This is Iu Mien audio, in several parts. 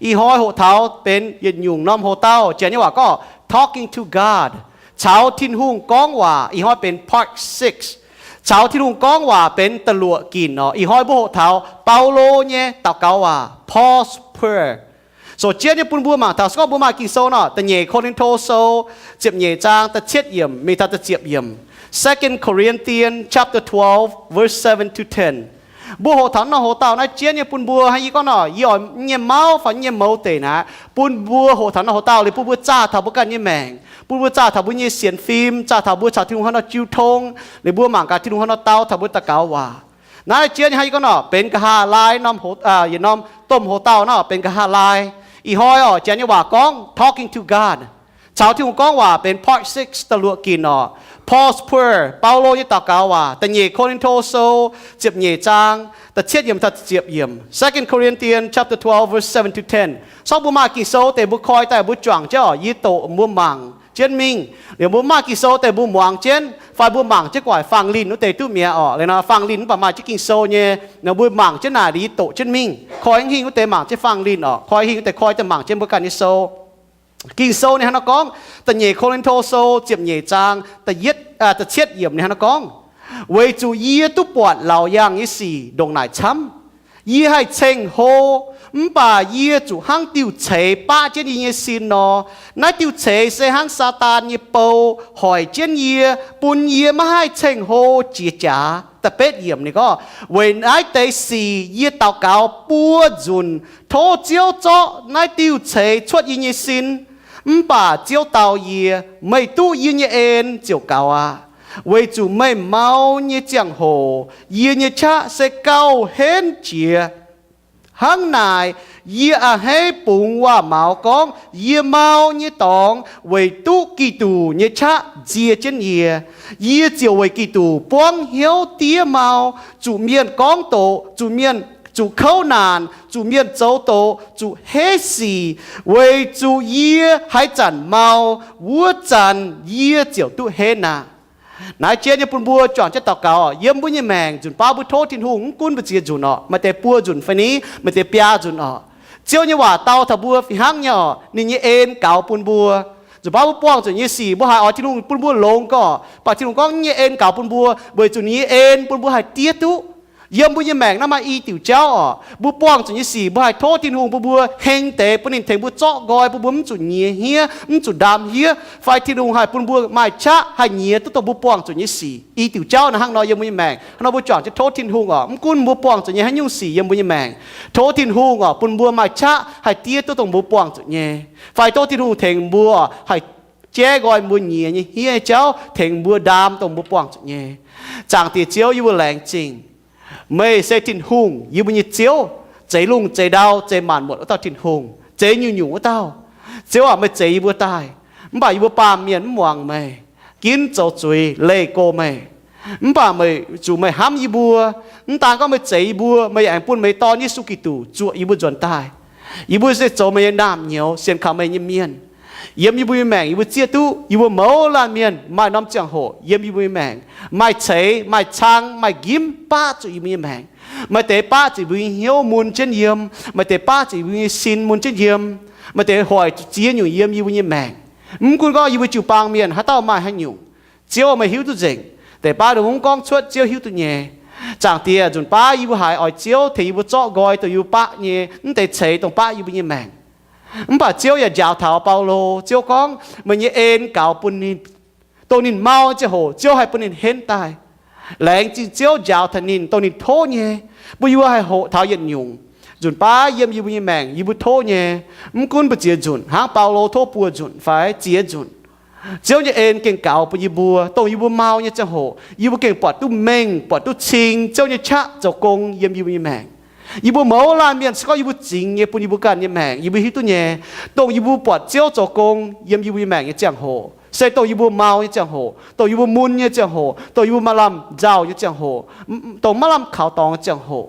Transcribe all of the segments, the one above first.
Ih hnoi hoqc taux benx yietc nyungc norm hoc-dauh, janx nyei waac gorngv Talking to God, caux Tin-Hungh gorngv waac. Ih hnoi benx part six, caux Tin-Hungh gorngv waac benx da'luoqc ginc orqc. Ih hnoi mbuo hoqc taux Baulo nyei daux gaux waac, Paul's prayer. So jienv nyei bun mbuo mangc taux, se gorngv mbuo maaih Ging-Sou nor, da'nyeic Ko^lin^to Sou ziepc nyeic zaang da'cietv yiemc mingh taux da'ziepc yiemc. Second Corinthians chapter twelve, verse seven to ten. Mbuo hoqc taux norm hoc-dauh naaiv jienv nyei bun mbuo hnangv yie gorngv nor, yie oix nyei mauv fai nyei mouz deic naaic, bun mbuo hoqc taux norm hoc-dauh liuz bun mbuo zaah taux mbuo ganh nyei maengc, bun mbuo zaah taux mbuo nyei sienx fim, zaah taux mbuo caux Tin-Hungh haaix nor jiu tong, liuz mbuo mangc gaax Tin-Hungh haaix nor dau taux mbuo daux gaux waac. Naaiv jienv nyei hnangv yie gorngv nor, benx nqa'haav laai norm, yietc norm domh hoc-dauh nor benx nqa'haav laai. Ih hnoi orqc, janx nyei waac gorngv Talking to God, caux Tin-Hungh gorngv waac benx part six, da'luoqc ginc orqc. Paul's prayer, Baulo nyei daux gaux waac, da'nyeic Ko^lin^to Sou ziepc nyeic zaang da'cietv yiemc taux da'ziepc yiemc. Second Corinthians chapter twelve, verse seven to ten. Se gorngv mbuo maaih Ging-Sou deix mbuo koi daaih mbuo juangc jienv orqc, yie doqc mbuo mangc jienv mingh. Liuz mbuo maaih Ging-Sou deix mbuo muangx jienv fai mbuo mangc jienv gu'nguaaic fangx linh wuov deix duqv mi'aqv orqc. Liuz nor fangx linh mv baac maaih jienv Ging-Sou nyei, nor mbuo mangc jienv naaic liuz yie doqc jienv mingh. Koi hingh wuov deix mangc jienv fangx linh orqc, koi hingh wuov deix koi daaih mangc jienv mbuo ganh nyei sou. Ging-Sou ninh hnangv nor gorngv, da'nyeic Ko^lin^to Sou ziepc nyeic zaang da'cietv yiemc ninh hnangv nor gorngv, Weic zuqc yie duqv buatc laauc yaangh nyei sic ndongc naaic camv. Yie haih ceng-hlo, mv baac yie zuqc hnangv diuh ceix baqv jienv yie nyei sin nor. Naaiv diuh ceix se hnangv Saadaan nyei bou hoic jienv yie, bun yie maiv haih ceng-hlo jiex jaax. Da'betv yiemc ninh gorngv, Weic naaiv deix sic yie daux gaux buo nzunc, tov Ziouv zorqv naaiv diuh ceix cuotv yie nyei sin. Mv baac Ziouv dau yie, Meih duqv yie nyei en ziouc gaux aqv. Weic zuqc meih mau nyei ziangh hoc yie nyei qaqv se gauh henv jiex. Hnangv naaic, yie a'hneiv bungx waac-maux gorngv yie mau nyei dorngx weic duqv Giduc nyei qaqv nzie jienv yie. Yie ziouc weic Giduc buangv hnyouv diev mau, zuqc mienh gorngv doqc, zuqc mienh, zuqc kouv naanc, zuqc mienh zoux doqc, zuqc heiv sic, weic zuqc yie haaix zanc mau, wuov zanc yie ziouc duqv henv aqv. Naaiv jienv nyei bun mbuo juangc jienv daux gaux, yiem mbuo nyei maengc nzunc baav mbuo tov Tin-Hungh mv gunv mbu'ziex nzunc orqc, maaih deix buo nzunc fai ni, maaih deix biaa nzunc orqc. Ziouv nyei waac dau taux mbuo fih hnangv nyei orqc, ninh nyei en gaux bun mbuo. Nzunc baav mbuo buangh zuqc nyei sic mbuo haih oix Tin-Hungh bun mbuo longx gorqv, mv baac Tin-Hungh gorngv ninh nyei en gaux bun mbuo, weic zuqc ninh nyei en bun mbuo haih diev duqv. Yiem mbuo nyei maengc naaiv maaih i diuc jauv orqc, mbuo buangh zuqc nyei sic mbuo haih tov Tin-Hungh bun mbuo heng deix, bun ninh tengx mbuo zorqv nqoi, bun mbuo mv zuqc nyiex hniev, mv zuqc ndaam hniev, fai Tin-Hungh haih bun mbuo maaih qaqv haih nyiex duqv dongh mbuo buangh zuqc nyei sic. I diuc jauv naaiv hnangv nor yiem mbuo nyei maengc. Hnangv nor mbuo juangc jienv tov Tin-Hungh orqc, mv gunv mbuo buangh zuqc nyei haaix nyungc sic yiem mbuo nyei maengc, tov Tin-Hungh orqc bun mbuo maaih qaqv haih diev duqv dongh mbuo buangh zuqc nyei, fai tov Tin-Hungh tengx mbuo haih jaiv nqoi mbuo nyiex nyei hniev nyei jauv, tengx mbuo ndaam dongh mbuo buangh zuqc nyei. Zaangc Diex Ziouv, yie mbuo laengz zingh. Meih se Tin-Hungh, yie mbuo nyei Ziouv, zeix lungh zeix ndau, zeix maanc muotc wuov dauh Tin-Hungh, zeix nyungc-nyungc wuov dauh. Ziouv aac, meih zeix yie mbuo daaih, mv baac yie mbuo baamh mienh mv muangx meih, ginv zoux zuiz leih go meih. Mv baac meih, zuqc meih hnamv yie mbuo, mv daan gorngv meih zeix yie mbuo, meih yaac aengx bun meih Dorn, Yesu Giduc, zuoqc yie mbuo nzuonx daaih. Yie mbuo se zoux meih nyei naamh nyouz, sienx kaux meih nyei mienh. Yiem yie mbuo nyei maengc yie mbuo zieqv duqv yie mbuo mouz laanh mienh maaih norm ziangh hoc yiem yie mbuo nyei maengc maaih ceix, maaih cang, maaih nqimv baqv zuqc yie mbuo nyei maengc. Maaih deix baqv zuqc yie mbuo nyei hnyouv mun jienv yiem, maaih deix baqv zuqc yie mbuo nyei sin mun jienv yiem, maaih deix hoic zuqc ziex nyungc yiem yie mbuo nyei maengc. Mv gunv gorngv yie mbuo jiu-baang mienh haaix dauh maaih haaix nyungc, Ziouv meih hiuv duqv nzengc. Deix baav ndongc mv gorngv cuotv Ziouv hiuv duqv nyei. Zaangc Diex, nzunc baav yie mbuo haiz oix Ziouv tengx yie mbuo zorqv nqoi dongh yie mbuo baqv nyei, mv deix ceix dongh baqv yie mbuo nyei maengc. Mv baac Ziouv yaac njaaux taux Baulo. Ziouv gorngv meih nyei en gaux bun ninh, dongh ninh mau ziangh hoc Ziouv haih bun ninh henv daaih. Laengz zingh Ziouv njaaux taux ninh dongh ninh tov nyei, bun yie mbuo haih hoqc taux yietc nyungc. Nzunc baav yiem yie mbuo nyei maengc yie mbuo tov nyei, mv gunv mbu'ziex nzunc hnangv Baulo tov buo nzunc fai ziex nzunc, Ziouv nyei en gengh gaux bun yie mbuo, dongh yie mbuo mau nyei ziangh hoc yie mbuo gengh buatc duqv mengh, buatc duqv cing Ziouv nyei qaqv zoux gong yiem yie mbuo nyei maengc. Yie mbuo mouz laanh mienh se gorngv yie mbuo zingx nyei bun yie mbuo ganh nyei maengc yie mbuo hiuv duqv nyei, dongh yie mbuo buatc Ziouv zoux gong yiem yie mbuo nyei maengc nyei ziangh hoc, se dongh yie mbuo mau nyei ziangh hoc, dongh yie mbuo mun nyei ziangh hoc, dongh yie mbuo maaih lamh nzauh nyei ziangh hoc, dongh maiv lamh kaux dorngx nyei ziangh hoc.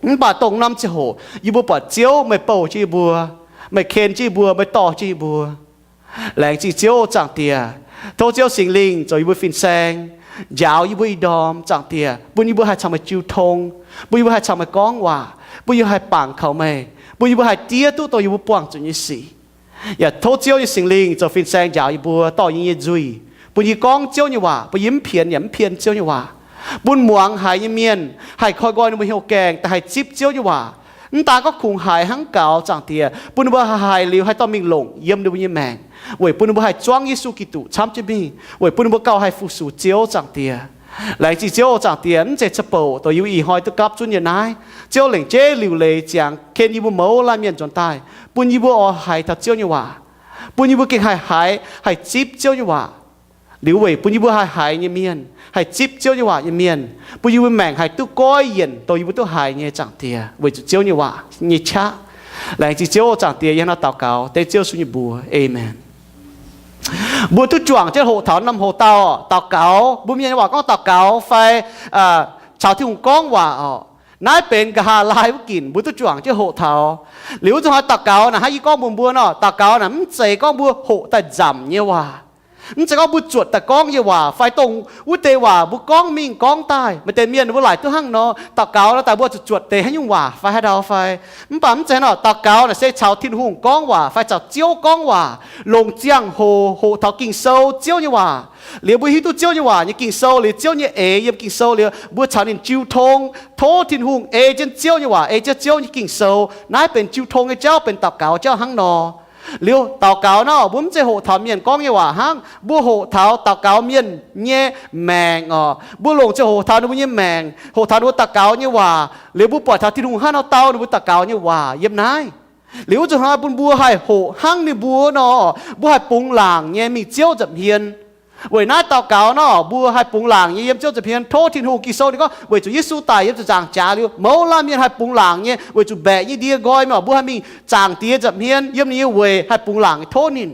Mv baac dongh norm ziangh hoc yie mbuo buatc Ziouv meih bouh jienv yie mbuo, meih ken jienv yie mbuo, meih dorh jienv yie mbuo. Laengz zingh Ziouv Zaangc Diex. Tov Ziouv Singx Lingh zoux yie mbuo fin-saeng, njaaux yie mbuo ih ndorm, Zaangc Diex, bun yie mbuo haih caux meih jiu tong, bun yie mbuo haih caux meih gorngv waac, bun yie mbuo haih bangc kaux meih, bun yie mbuo haih diev duqv dongh yie mbuo buangh zuqc nyei sic. Yaac tov Ziouv nyei Singx Lingh zoux fin-saeng njaaux yie mbuo, dorh yie nyei nzuih, bun yie gorngv Ziouv nyei waac, bun yie mv pienx yaac mv pien Ziouv nyei waac, bun muangx haiz nyei mienh haih koi nqoi ninh mbuo hnyouv gaengh daaih haih zipv Ziouv nyei waac. Mv daan gorngv kungx haiz hnangv gaux, Zaangc Diex, bun ninh mbuo haiz liuz haih dorh mingh longc yiem ninh mbuo nyei maengc, weic bun ninh mbuo haih zuangv Yesu Giduc camv jienv mingh, weic bun ninh mbuo gauh haih fu-sux Ziouv, Zaangc Diex. Laengz zingh Ziouv, Zaangc Diex, mv zeiz ca'bouc dongh yie mbuo ih hnoi duqv gapv zunv nyei naaiv. Ziouv lengc jeiv liuc leiz ziangx ken yie mbuo mouz laanh mienh nzuonx daaih, bun yie mbuo oix haiz taux Ziouv nyei waac, bun yie mbuo gengh haih haiz, haih zipv Ziouv nyei waac. Liuz weic bun yie mbuo haih haiz nyei mienh, haih zipv Ziouv nyei waac nyei mienh, bun yie mbuo maengc haih duqv goiv yienc dongh yie mbuo duqv haiz nyei, Zaangc Diex, weic zuqc Ziouv nyei waac nyei qaqv. Laengz zingh Ziouv, Zaangc Diex, yie hnangv naaiv daux gaux dengv Ziouv Yesu nyei mbuox. Aamen. Mbuo duqv juangc jienv hoqc taux norm hoc dauh daux gaux. Mbuo Mienh nyei waac gorngv daux gaux fai caux Tin-Hungh gorngv waac orqc. Naaiv benx nqa'haav laai wuov ginc mbuo duqv juangc jienv hoqc taux. Liuz wuov zanc hnoi daux gaux naaic, hnangv yie gorngv mbuox mbuo nor, daux gaux naaic mv zeiz gorngv mbuo hoqc daaih nzamc nyei waac. Mv zeiz gorngv mbuo zuotc daaih gorngv nyei waac fai dongh wuov deix waac mbuo gorngv mingh gorngv daaih. Maaih deix mienh ninh mbuo laaic duqv hnangv nor, daux gaux nor daaih mbuo zuqc zuotc deix haaix nyungc waac fai haaix dauh fai. Mv baac mv zeiz nor, daux gaux naaic se caux Tin-Hungh gorngv waac fai caux Ziouv gorngv waac, longc ziangh hoc hoqc taux Ging-Sou, Ziouv nyei waac. Liuz mbuo hiuv duqv Ziouv nyei waac nyei Ging-Sou liuz, Ziouv nyei eix yiem Ging-Sou liuz, mbuo caux ninh jiu tong, tov Tin-Hungh ei jienv Ziouv nyei waac, ei jienv Ziouv nyei Ging-Sou. Naaiv benx jiu tong nyei jauv, benx daux gaux jauv hnangv nor. Liuz daux gaux nor, mbuo mv zeiz hoqc taux mienh gorngv nyei waac hnangv, mbuo hoqc taux daux gaux mienh nyei maengc orqc. Mbuo longc ziangh hoc hoqc taux ninh mbuo nyei maengc, hoqc taux ninh mbuo daux gaux nyei waac, liuz mbuo buatc taux Tin-Hungh hnangv nor dau ninh mbuo daux gaux nyei waac yiem naaiv. Liuz wuov zanc hnoi bun mbuo haih hoqc hnangv ninh mbuo nor, mbuo haih bungx laangc nyei mingh Ziouv nza'hmien. Weic naaiv daux gaux nor, mbuo haih bungx laangc nyei yiem Ziouv nza'hmien, tov Tin-Hungh. Ging-Sou ninh gorngv weic zuqc Yesu daic yiem ziepc nzaangc jaax liuz, mouz laanh mienh haih bungx laangc nyei weic zuqc mbaeqc nyei ndie nqoi mingh orqc, mbuo haih mingh Zaangc Diex nza'hmien yiem ninh nyei weic haih bungx laangc nyei tov ninh.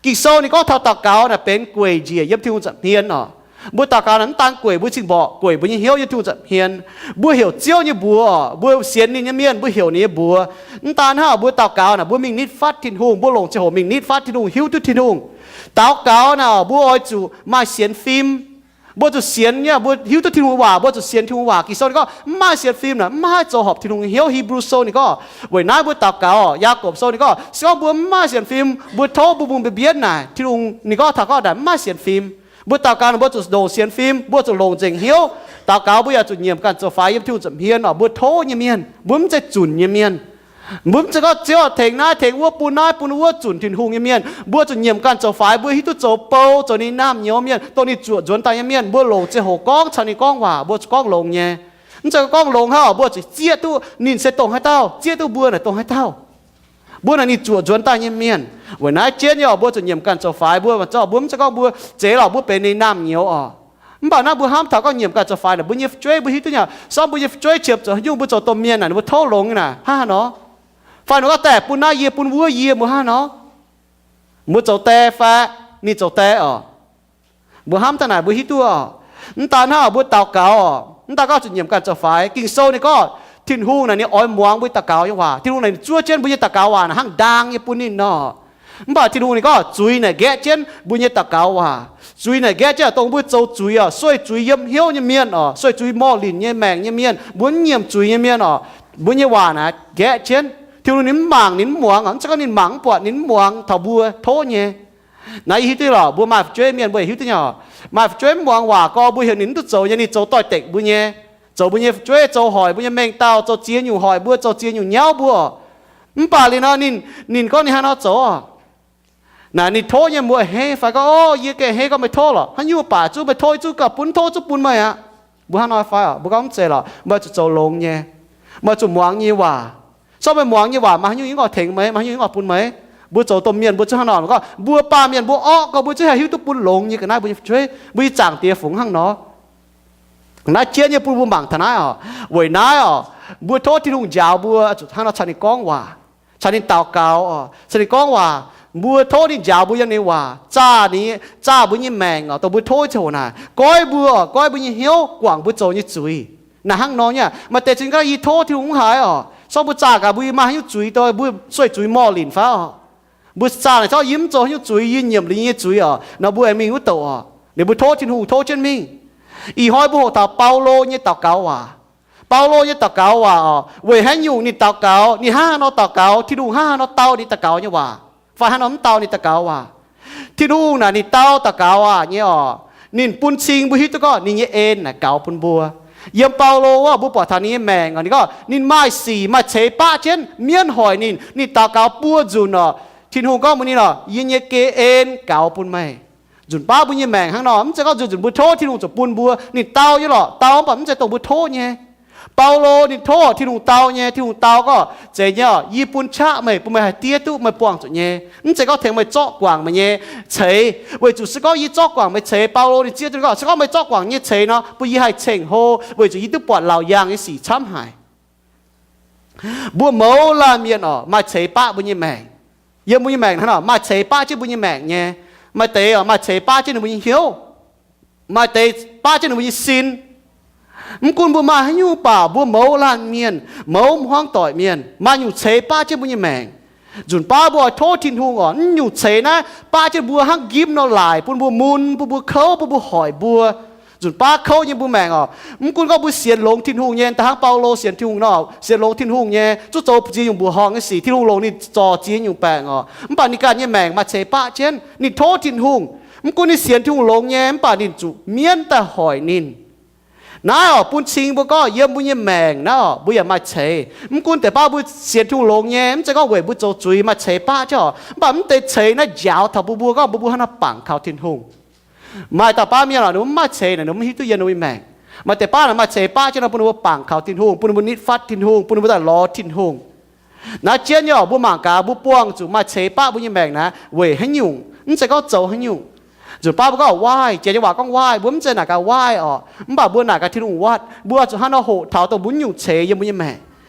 Ging-Sou ninh gorngv taux daux gaux naaic benx gueic njiec yiem Tin-Hungh nza'hmien orqc. Mbuo daux gaux naaic mv daan gueic mbuo cing-mborqc, gueic mbuo nyei hnyouv yiem Tin-Hungh nza'hmien. Mbuo heuc Ziouv nyei mbuox orqc, mbuo sienx ninh nyei mienh mbuo heuc ninh nyei mbuox. Mv daan hnangv, mbuo daux gaux naaic mbuo mingh nitv fatv Tin-Hungh, mbuo longc ziangh hoc mingh nitv fatv Tin-Hungh, hiuv duqv Tin-Hungh. Daux gaux naaic mbuo oix zuqc maaih sienx fim. Mbuo zuqc sienx nyei, mbuo hiuv duqv Tin-Hungh waac, mbuo zuqc sienx Tin-Hungh waac. Ging-Sou ninh gorngv mv maaih sienx fim naaic mv haih zoux horpc Tin-Hungh nyei hnyouv. Hebrew Sou ninh gorngv, weic naaiv mbuo daux gaux orqc, Yaagorpc Sou ninh gorngv se gorngv mbuo mv maaih sienx fim, mbuo tov mbuo mbungh mbienv mbienv naaic, Tin-Hungh ninh gorngv taux gorngv naaic mv maaih sienx fim. Mbuo daux gaux naaic mbuo zuqc ndongc sienx fim, mbuo zuqc longc nzengc hnyouv. Daux gaux mbuo yaac zuqc nyiemc ganh zoux faix yiem Tin-Hungh nza'hmien orqc, mbuo tov nyei mienh, mbuo mv zeiz zunc nyei mienh. Mbuo mv zeiz gorngv Ziouv tengx naaiv tengx wuov, bun naaiv bun wuov, zunc Tin-Hungh nyei mienh. Mbuo zuqc nyiemc ganh zoux faix, mbuo hiuv duqv zoux bou, zoux ninh naamh nyouz mienh, dongh ninh zuoqc nzuonx daaih nyei mienh. Mbuo longc ziangh hoc gorngv caux ninh gorngv waac, mbuo zuqc gorngv longx nyei. Mv zeiz gorngv longx hnangv, mbuo zuqc zieqv duqv ninh se dongh haaix dauh, zieqv duqv mbuo naaic dongh haaix dauh. Mbuo naaic ninh zuoqc nzuonx daaih nyei mienh. Weic naaiv jienv nyei orqc, mbuo zuqc nyiemc ganh zoux faix. Mbuo, mbuo mv zeiz gorngv mbuo zeiz lorqc, mbuo benx ninh naamh nyouz orqc. Mv baac naaiv mbuo hnamv taux gorngv nyiemc ganh zoux faix naaic, mbuo nyei fu'jueiv mbuo hiuv duqv nyei, sorng mbuo nyei fu'jueiv qiemx zuqc haaix nyungc mbuo zoux domh mienh naaic, mbuo tov longx nyei naaic, hnangv haaix nor? Fai ninh gorngv daaih bun naaiv yie, bun wuov yie, mbuo hnangv haaix nor? Mbuo zoux die fai ninh zoux die orqc? Mbuo hnamv daaih naaic mbuo hiuv duqv orqc. Mv daan hnangv mbuo daux gaux orqc, mv daan gorngv zuqc nyiemc ganh zoux faix. Ging-Sou ninh gorngv Tin-Hungh naaic ninh oix muangx mbuo daux gaux nyei waac. Tin-Hungh naaic ninh zuov jienv mbuo nyei daux gaux waac naaic hnangv ndaang nyei bun ninh nor. Mv baac Tin-Hungh ninh gorngv zuiz naaic nqaeqv jienv mbuo nyei daux gaux waac. Zuiz naaic nqaeqv jienv dongh mbuo zoux zuiz orqc, sueih zuiz yiem hnyouv nyei mienh orqc, sueih zuiz morh linc nyei maengc nyei mienh, mbuo mv nyiemc zuiz nyei mienh orqc, mbuo nyei waac naaic nqaeqv jienv. Tin-Hungh ninh mv mangc, ninh mv muangx orqc. Mv zeiz gorngv ninh mangc mv buatc, ninh mv muangx taux mbuo tov nyei. Naaiv yie hiuv duqv lorqc, mbuo maaih fu'jueiv mienh mbuo yaac hiuv duqv nyei orqc. Maaih fu'jueiv mv muangx waac gorx, mbuo heuc ninh mv duqv zoux nyei, ninh zoux doix-dekc mbuo nyei, zoux mbuo nyei fu'jueiv, zoux hoic mbuo nyei mengh dauh, zoux ziex nyungc hoic mbuo, zoux ziex nyungc nyauv mbuo orqc. Mv baac liuz nor ninh, ninh gorngv ninh hnangv nor zoux orqc. Naaic ninh tov nyei, mbuo a'hneiv fai gorngv, O, yie gengh a'hneiv gorngv meih tov lorqc. Haaix nyungc baac zungv meih tov, zungv gauh bun, tov zungv bun meih aqv. Mbuo hnangv nor fai orqc? Mbuo gorngv mv zeiz lorqc, meih zuqc zoux longx nyei. Meih zuqc muangx yie nyei waac. Sorng meih muangx yie nyei waac, maaih haaix nyungc yie gorngv tengx meih, maaih haaix nyungc yie gorngv bun meih. Mbuo zoux domh mienh mbuo zungv hnangv nor gorngv, mbuo baamh mienh mbuo orqv gorx, mbuo zungv haih hiuv duqv bun longx nyei ga'naaiv mbuo nyei fu'jueiv, mbuo nyei Zaangc Diex fungx hnangv nor. Naaiv jienv nyei bun mbuo mangc taux naaiv orqc. Weic naaiv orqc, mbuo tov Tin-Hungh njaaux mbuo zuqc hnangv nor caux ninh gorngv waac, caux ninh daux gaux orqc, caux ninh gorngv waac. Mbuo tov ninh njaaux mbuo yiem ninh waac, zaah ninh, zaah mbuo nyei maengc orqc, dongh mbuo tov ziangh hoc naaic, goiv mbuo orqc, goiv mbuo nyei hnyouv, guangc mbuo zoux nyei zuiz. Naaic hnangv nor nyei. Maaih deix zinh gaax yie tov Tin-Hungh mv haiz orqc, sorng mbuo zaah gaax mbuo yie maaih haaix nyungc zuiz, dongh mbuo sueih zuiz morh linc fai orqc. Mbuo zaah naaic, sorng yie mv zoux haaix nyungc zuiz, yie nyiemc liuz yie nyei zuiz orqc, nor mbuo aengx mingh wuov douc orqc, liuz mbuo tov Tin-Hungh tov jienv mingh. Ih hnoi mbuo hoqc taux Baulo nyei daux gaux waac. Baulo nyei daux gaux waac oc, weic haaix nyungc ninh daux gaux, ninh hnangv haaix nor daux gaux, Tin-Hungh hnangv haaix nor dau ninh daux gaux nyei waac, fai haaix nor mv dau ninh daux gaux waac. Tin-Hungh naaic ninh dau daux gaux aqv nyei oc, ninh bun cing mbuo hiuv duqv gorngv ninh nyei en naaic gaux bun mbuo. Yiem Baulo wuov mbuo buatc taux ninh nyei maengc oc, ninh gorngv ninh maaih sic maaih ceix baqv jienv mienv hoic ninh, ninh daux gaux buo nzunc oc, Tin-Hungh gorngv mbuox ninh oc, yie nyei geh en gaux bun meih. Nzunc baav mbuo nyei maengc hnangv nor, mv zeiz gorngv nzunc nzunc mbuo tov Tin-Hungh zuqc bun mbuo, ninh dau nyei lorqc, dau mv baac mv zeiz dongh mbuo tov nyei. Baulo ninh tov Tin-Hungh dau nyei, Tin-Hungh dau gorngv, zeiz nyei oc, yie bun qaqv meih, bun meih haih diev duqv meih buangh zuqc nyei. Mv zeiz gorngv tengx meih zorqv guangc meih nyei ceix, weic zuqc se gorngv yie zorqv guangc meih ceix, Baulo ninh zieqv duqv gorngv, se gorngv meih zorqv guangc nyei ceix nor, bun yie haih ceng hlo, weic zuqc yie duqv buatc laauc yaangh nyei sic camv haic. Mbuo mouz laanh mienh oc, maaih ceix baqv mbuo nyei maengc. Yiem mbuo nyei maengc hnangv nor maaih ceix baqv jienv mbuo nyei maengc nyei. Maaih deix oc, maaih ceix baqv jienv ninh mbuo nyei hnyouv, maaih deix baqv jienv ninh mbuo nyei sin. Mv gunv mbuo maaih haaix nyungc baac mbuo mouz laanh mienh, mouz hmuangv doic mienh, maaih nyungc ceix baqv jienv mbuo nyei maengc. Nzunc baav mbuo oix tov Tin-Hungh oc, naaiv nyungc ceix naaiv baqv jienv mbuo hnangv njimv nor laaic, bun mbuo mun, bun mbuo kouv, bun mbuo hoic mbuo. Nzunc baav kouv nyei mbuo maengc oc. Mv gunv gorngv mbuo sienx longx Tin-Hungh nyei, da'hnangv Baulo sienx Tin-Hungh nor, sienx longx Tin-Hungh nyei, zungv zoux ziex nyungc mbuoqc horngh nyei sic, Tin-Hungh longc ninh zorc ziex nyungc baengc oc. Mv baac ninh ganh nyei maengc maaih ceix baqv jienv. Ninh tov Tin-Hungh, mv gunv ninh sienx Tin-Hungh longx nyei, mv baac ninh zuqc mienv daaih hoic ninh. Naaiv oc, bun cing mbuo gorngv yiem mbuo nyei maengc naaiv oc, mbuo yaac maaih ceix. Mv gunv deix baav mbuo sienx Tin-Hungh longx nyei, mv zeiz gorngv weic mbuo zoux zuiz maaih ceix baqv jienv oc, mv baac mv deix ceix naaiv njaaux taux mbuo, mbuo gorngv mbuo, mbuo hnangv naaiv bangc kaux Tin-Hungh. Maaih dauh baav mienh oc, ninh mbuo mv maaih ceix naaic, ninh mbuo mv hiuv duqv yiem ninh mbuo nyei maengc. Maaih deix baav naaic maaih ceix baqv jienv nor, bun ninh mbuo bangc kaux Tin-Hungh, bun ninh mbuo nitv fatv Tin-Hungh, bun ninh mbuo daaih lorz Tin-Hungh. Naaiv jienv nyei oc, mbuo mangc gaax mbuo buangh zuqc maaih ceix baqv mbuo nyei maengc naaiv weic haaix nyungc, mv zeiz gorngv zoux haaix nyungc. Nzunc baav mbuo gorngv waaiv, jiex nyei waac gorngv waaiv, mbuo mv zeiz naaic gaax waaiv oc, mv baac mbuo naaic gaax Tin-Hungh waatv, mbuo zuqc hnangv nor hoqc taux dongh mbuo nyungc ceix yiem mbuo nyei maengc.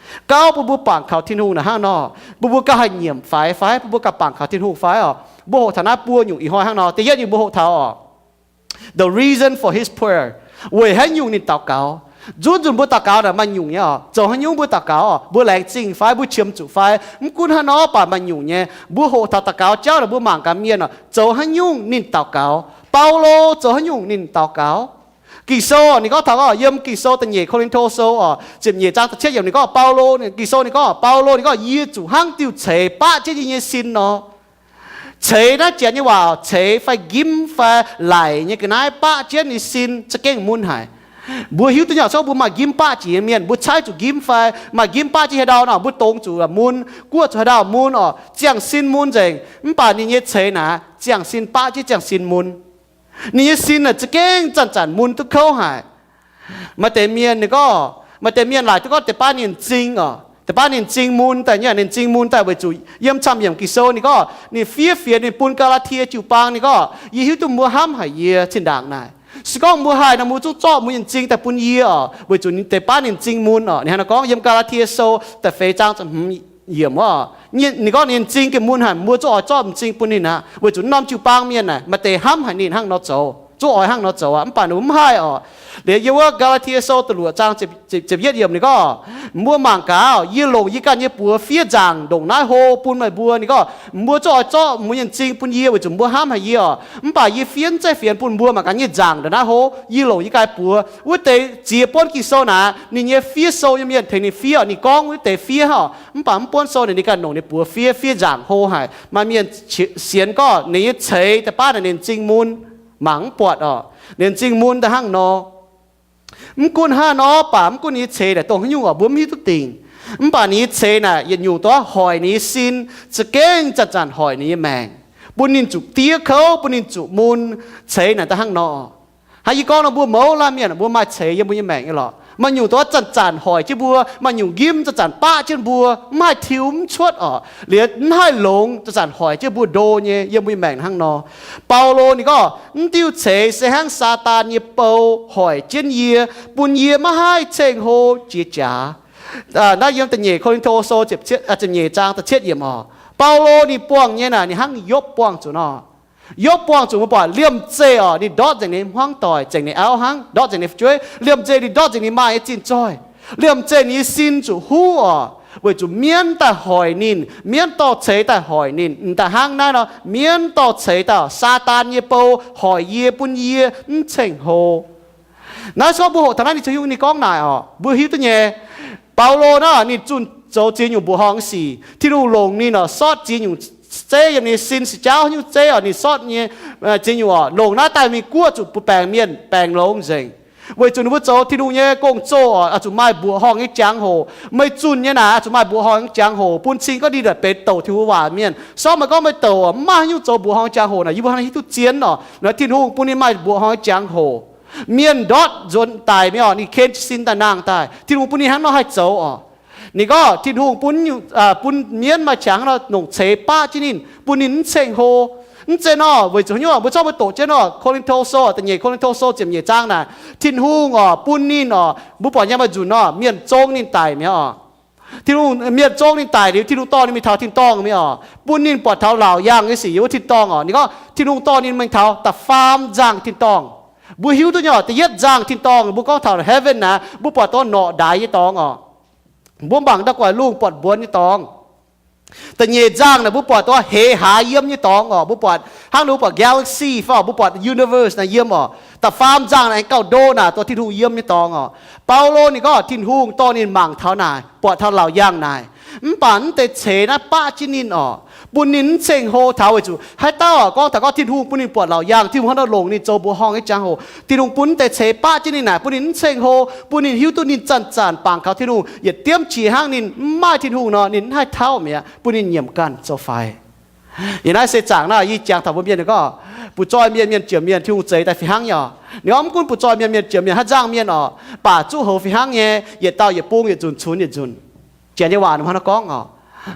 Gauv bun mbuo bangc kaux Tin-Hungh naaic hnangv nor, bun mbuo gauh haih nyiemc faix fai bun mbuo gauh bangc kaux Tin-Hungh fai oc. Mbuo hoqc taux naaiv buo nyungc ih hnoi hnangv nor. Da'yietv nyungc mbuo hoqc taux oc, the reason for his prayer, weic haaix nyungc ninh daux gaux. Nzunc nzunc mbuo daux gaux naaic maaih nyungc nyei oc. Zoux haaix nyungc mbuo daux gaux oc, mbuo laengz zingh fai, mbuo qiemx zuqc fai, mv gunv haaix nor baac maaih nyungc nyei. Mbuo hoqc taux daux gaux jauv naaic mbuo mangc gaax mienh oc, zoux haaix nyungc ninh daux gaux. Baulo zoux haaix nyungc ninh daux gaux. Ging-Sou ninh gorngv taux oc, yiem Ging-Sou da'nyeic Ko^lin^to Sou oc, ziepc nyeic zaang da'cietv yiemc ninh gorngv Baulo, Ging-Sou ninh gorngv, Baulo ninh gorngv, yie zuqc hnangv diuh ceix baqv jienv yie nyei sin nor. Ceix naaiv janx nyei waac, ceix fai njimv fai laic nyei ga'naaiv baqv jienv ninh sin za'gengh mun haic. Mbuo hiuv duqv nyei oc, se gorngv mbuo maaih njimv baqv jiex nyei mienh, mbuo caaiv zuqc njimv fai maaih njimv baqv jienv haaix ndau nor, mbuo dongz zuqc mun, guoqv zuqc haaix ndau mun oc, ziangh sin mun nzengc. Mv baac ninh nyei ceix naaic ziangh sin baqv jienv ziangh sin mun. Ninh nyei sin naaic za'gengh zanc-zanc mun duqv kouv haic. Maaih deix mienh ninh gorngv, maaih deix mienh laaic duqv gorngv deix baav ninh m'zing oc, deix baav ninh m'zing mun daaih nyei, ninh m'zing mun daaih weic zuqc yiem camv-yiemc Ging-Sou ninh gorngv ninh fiev fienx ninh bun Gaa^laa^tie jiu-baang ninh gorngv, yie hiuv duqv mbuo hnamv haic yie zinh ndaangc naaic. Se gorngv mbuo haih nor, mbuo zungv zorqv mbuo nyei m'zing daaih bun yie oc, weic zuqc deix baav ninh m'zing mun oc. Ninh hnangv nor gorngv yiem Gaa^laa^tie Sou da'feix zaang ziepc hmz yiemc oc. Ninh gorngv ninh m'zing gengh mun haic, mbuo zungv oix zorqv m'zing bun ninh aqv, weic zuqc norm jiu-baang mienh naaic maaih deix hnamv haic ninh hnangv nor zoux, zungv oix hnangv nor zoux aqv. Mv baac ninh mbuo mv haih oc. Liuz yiem wuov Gaa^laa^tie Sou da'luoqc zaang ziepc yietv yiemc ninh gorngv, mbuo mangc gaax, yie longc yie ganh nyei buoz fiev nzaangc ndongc naaiv hlo bun meih mbuo. Ninh gorngv mbuo zungv oix zorqv mbuo nyei m'zing bun yie weic zuqc mbuo hnamv haic yie oc. Mv baac yie fiev mv zeiz fienx bun mbuo mangc gaax nyei nzaangc ndongc naaiv hlo. Yie longc yie ganh buoz. Wuov deix ziex buonv Ging-Sou naaic, ninh nyei fiev sou nyei mienh tengx ninh fiev oc, ninh gorngv wuov deix fiev oc. Mv baac mv buonv sou naaic ninh ganh longc ninh buoz fiev, fiev nzaangc hlo haic. Maaih mienh sienx gorngv ninh nyei ceix deix baav naaic ninh m'zing mun, mangc mv buatc oc, ninh m'zing mun daaih hnangv nor. Mv gunv hnangv nor baac mv gunv ninh nyei ceix naaic dongh haaix nyungc oc, mbuo mv hiuv duqv dingc. Mv baac ninh nyei ceix naaic yietc nyungc duqv hoic ninh nyei sin, za'gengh zanc-zanc hoic ninh nyei maengc, bun ninh zuqc diev kouv, bun ninh zuqc mun. Ceix naaic daaih hnangv nor. Hnangv yie gorngv nor, mbuo mouz laanh mienh mbuo maaih ceix yiem mbuo nyei maengc nyei lorqc. Maaih nyungc duqv zanc-zanc hoic jienv mbuo, maaih nyungc njimv zanc-zanc baqv jienv mbuo, mv haih tiux mv cuotv oc, liuz mv haih longx, zanc-zanc hoic jienv mbuo ndo nyei yiem mbuo nyei maengc hnangv nor. Baulo ninh gorngv, mv diuh ceix se hnangv Saadaan nyei bou hoic jienv yie, bun yie maiv haih ceng-hlo jiex jaax. Naaiv yiem da'nyeic Ko^lin^to Sou ziepc nyeic zaang da'cietv yiemc oc. Baulo ninh buangh nyei naaic ninh hnangv Yopv buangh zuqc nor. Yopv buangh zuqc mbuo buatc liemh zeih oc, ninh ndortv nzengc ninh hmuangv doic, zengc ninh auv hnangv, ndortv nzengc ninh fu'jueiv. Liemh zeih ninh ndortv nzengc ninh maaih nyei zinh zoih. Liemh zeih ninh nyei sin zuqc huv oc, weic zuqc mienv daaih hoic ninh, mienv dorh ceix daaih hoic ninh. M'daaih hnangv naaiv nor, mienv dorh ceix daaih, Saadaan nyei bou hoic yie, bun yie mv ceng-hlo. Naaiv se gorngv mbuo hoqc taux naaiv ninh zoux haaix nyungc, ninh gorngv naaic orqc, mbuo hiuv duqv nyei. Baulo naaiv ninh zunh zoux ziex nyungc mbuoqc horngh nyei sic. Tin-Hungh longc ninh orqc sortv ziex nyungc zeiv yiem ninh nyei sin, se jauv haaix nyungc zeiv orqc ninh sortv nyei ziex nyungc orqc, longc naaiv daaih mingh guoqv zuqc mbuo baengc mienh baengc longx nzengc. Weic zuqc ninh mbuo zoux Tin-Hungh nyei gong-zoh orqc, oix zuqc maaih mbuoqc horngh nyei jangx-hoc. Meih zunh nyei naaic, oix zuqc maaih mbuoqc horngh nyei jangx-hoc bun cing gorngv ninh naaic benx douc Tin-Hungh waac mienh. Se gorngv meih gorngv meih douc orqc, mv maaih haaix nyungc zoux mbuoqc horngh jangx-hoc naaic, yie mbuo hnangv hiuv duqv zien orqc. Naaiv Tin-Hungh bun ninh maaih mbuoqc horngh nyei jangx-hoc. Mienh ndortv nzuonx daic mi'aqv orqc, ninh ken jiez sin daaih nangh daaih, Tin-Hungh bun ninh hnangv nor haih zoux orqc. Ninh gorngv Tin-Hungh bun, bun mienv maaih qangx hnangv nor longc ceix baqv jienv ninh, bun ninh mv ceng hlo. Mv zeiz nor, weic zuqc haaix nyungc, mbuo zorqv mbuo doqc jienv nor, Ko^lin^to Sou, da'nyeic Ko^lin^to Sou ziepc nyeic zaang naaic, Tin-Hungh orqc bun ninh orqc, mbuo buatc nyei maaih nzunc nor, mienh zong ninh daic mi'aqv orqc. Tin-Hungh, mienh zong ninh daic liuz, Tin-Hungh dorh ninh mingh taux tin-dorngh mi'aqv orqc, bun ninh buatc taux laauc yaangh nyei sic yiem wuov tin-dorngh orqc. Ninh gorngv Tin-Hungh dorh ninh mingh taux da'faam nzangh tin-dorngh. Mbuo hiuv duqv nyei orqc, da'yietv nzangh tin-dorngh mbuo gorngv taux heaven naaic, mbuo buatc dongh norqc ndaix nyei dorngx orqc. Mbuo mangc ndau guaix lungh buatc mbuonx nyei dorngx. Da'nyeic nzangh naaic mbuo buatc dongh heix haaix yiem nyei dorngx orqc. Mbuo buatc hnangv nor mbuo buatc galaxy fai orqc, mbuo buatc universe naaic yiem orqc. Da'faam nzangh naaic aengx gauh ndo naaic dongh Tin-Hungh yiem nyei dorngx orqc. Baulo ninh gorngv Tin-Hungh dorh ninh mangc taux naaic, buatc taux laauc yaangh naaic. Mv baac mv deix ceix naaiv baqv jienv ninh orqc, bun ninh mv ceng hlo taux, weic zuqc haaix dauh orqc gorngv taux gorngv Tin-Hungh bun ninh buatc laauc yaangh, Tin-Hungh hnangv nor longc ninh zoux mbuoqc horngh nyei jangx-hoc. Tin-Hungh bun mv deix ceix baqv jienv ninh naaic, bun ninh mv ceng hlo, bun ninh hiuv duqv ninh zanc-zanc bangc kaux Tin-Hungh. Yietc diemv qiex hnangv ninh mv maaih Tin-Hungh nor, ninh mv haih tauv mi'aqv, bun ninh nyiemc ganh zoux faix. Yiem naaiv seix zaangc naaiv yie jangx taux mbuo mienh gorngv, butv-zoih mienh, mienh jiex mienh, Tin-Hungh zeix daaih fih hnangv nyei orqc. Ninh gorngv mv gunv butv-zoih mienh, mienh jiex mienh, haaix nzangc mienh orqc, baac zuqc houx fih hnangv nyei, yietc dauh yietc bung, yietc nzunc cunx yietc nzunc. Janx nyei waac ninh hnangv nor gorngv orqc.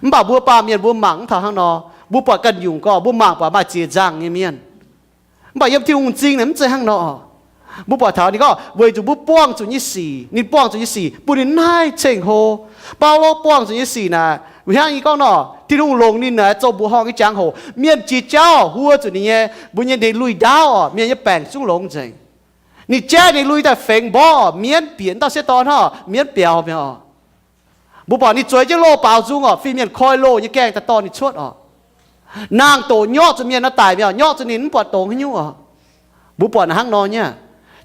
Mv baac mbuo baamh mienh mbuo mangc mv taux hnangv nor. Mbuo buatc ganh nyungc gorngv mbuo mangc buatc maaih ziex nzangh nyei mienh. Mv baac yiem Tin-Hungh m'zing naaic mv zeiz hnangv nor. Mbuo buatc taux ninh gorngv weic zuqc mbuo buangh zuqc nyei sic, ninh buangh zuqc nyei sic bun ninh mv haih ceng hlo. Baulo buangh zuqc nyei sic naaic, hnangv yie gorngv nor, Tin-Hungh longc ninh naaic zoux mbuoqc horngh nyei jangx-hoc. Mienh jiex jauv huo zuqc ninh nyei, mbuo nyei ninh lui-ndaauv orqc, mienh nyei baengc zungv longx nzengc. Ninh jaiv ninh lui daaih fengx mborqv orqc, mienv bieqc, dauh sieqv dorn hnangv mienv biaux mi'aqv orqc. Mbuo buatc ninh zueiz jienv loz-baaux nzung orqc, fin-mienh koi loh nyei gaengh daaih dorh ninh cuotv orqc. Naang-doqc nyorqv zuqc mienh nor daic mi'aqv, nyorqv zuqc ninh mv buatc dongz haaix nyungc orqc. Mbuo buatc hnangv nor nyei.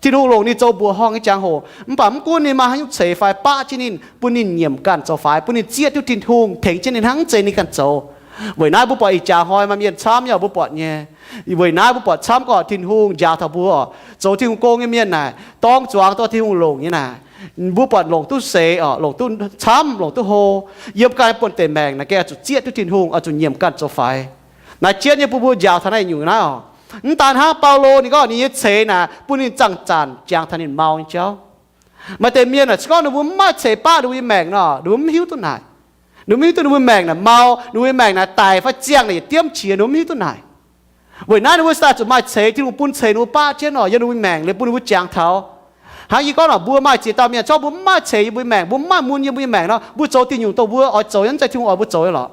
Tin-Hungh longc ninh zoux mbuoqc horngh nyei jangx-hoc, mv baac mv gunv ninh maaih haaix nyungc ceix fai baqv jienv ninh, bun ninh nyiemc ganh zoux faix, bun ninh zieqv duqv Tin-Hungh tengx jienv ninh hnangv zeiz ninh ganh zoux. Weic naaiv mbuo buatc ih jaax hnoi maaih mienh camv nyei, mbuo buatc nyei. Weic naaiv mbuo buatc camv gorqv Tin-Hungh njaaux taux mbuo orqc, zoux Tin-Hungh gong nyei mienh naaic, dorng zuangx dorh Tin-Hungh longc nyei naaic, mbuo buatc longc duqv seix orqc, longc duqv camv, longc duqv hlo, yiem ganh buonv-deic maengc naaic gengh oix zuqc zieqv duqv Tin-Hungh, oix zuqc nyiemc ganh zoux faix. Naaiv jienv nyei bun mbuo njaaux taux naaiv nyungc naaiv orqc. Mv daan hnangv Baulo ninh gorngv ninh nyei ceix naaic bun ninh zanc-zanc jangx taux ninh mau nyei jauv. Maaih deix mienh aah, se gorngv ninh mbuo mv maaih ceix baqv ninh mbuo nyei maengc nor, ninh mbuo mv hiuv duqv naaic. Ninh mbuo mv hiuv duqv ninh mbuo maengc naaic mau, ninh mbuo nyei maengc naaic daic fai ziangh naaic yietc diemv qiex, ninh mbuo mv hiuv duqv naaic. Weic naaiv ninh mbuo daaih zuqc maaih ceix, Tin-Hungh bun ceix ninh mbuo baqv jienv orqc, yiem ninh mbuo nyei maengc liuz bun ninh mbuo jangx taux. Hnangv yie gorngv orqc, mbuo maaih ziex dauh mienh, se gorngv mbuo mv maaih ceix yie mbuo nyei maengc, mbuo mv maaih mun yie mbuo nyei maengc nor, mbuo zoux diuh nyungc dongh mbuo oix zoux nyei, mv zeiz Tin-Hungh oix mbuo zoux nyei lorqc.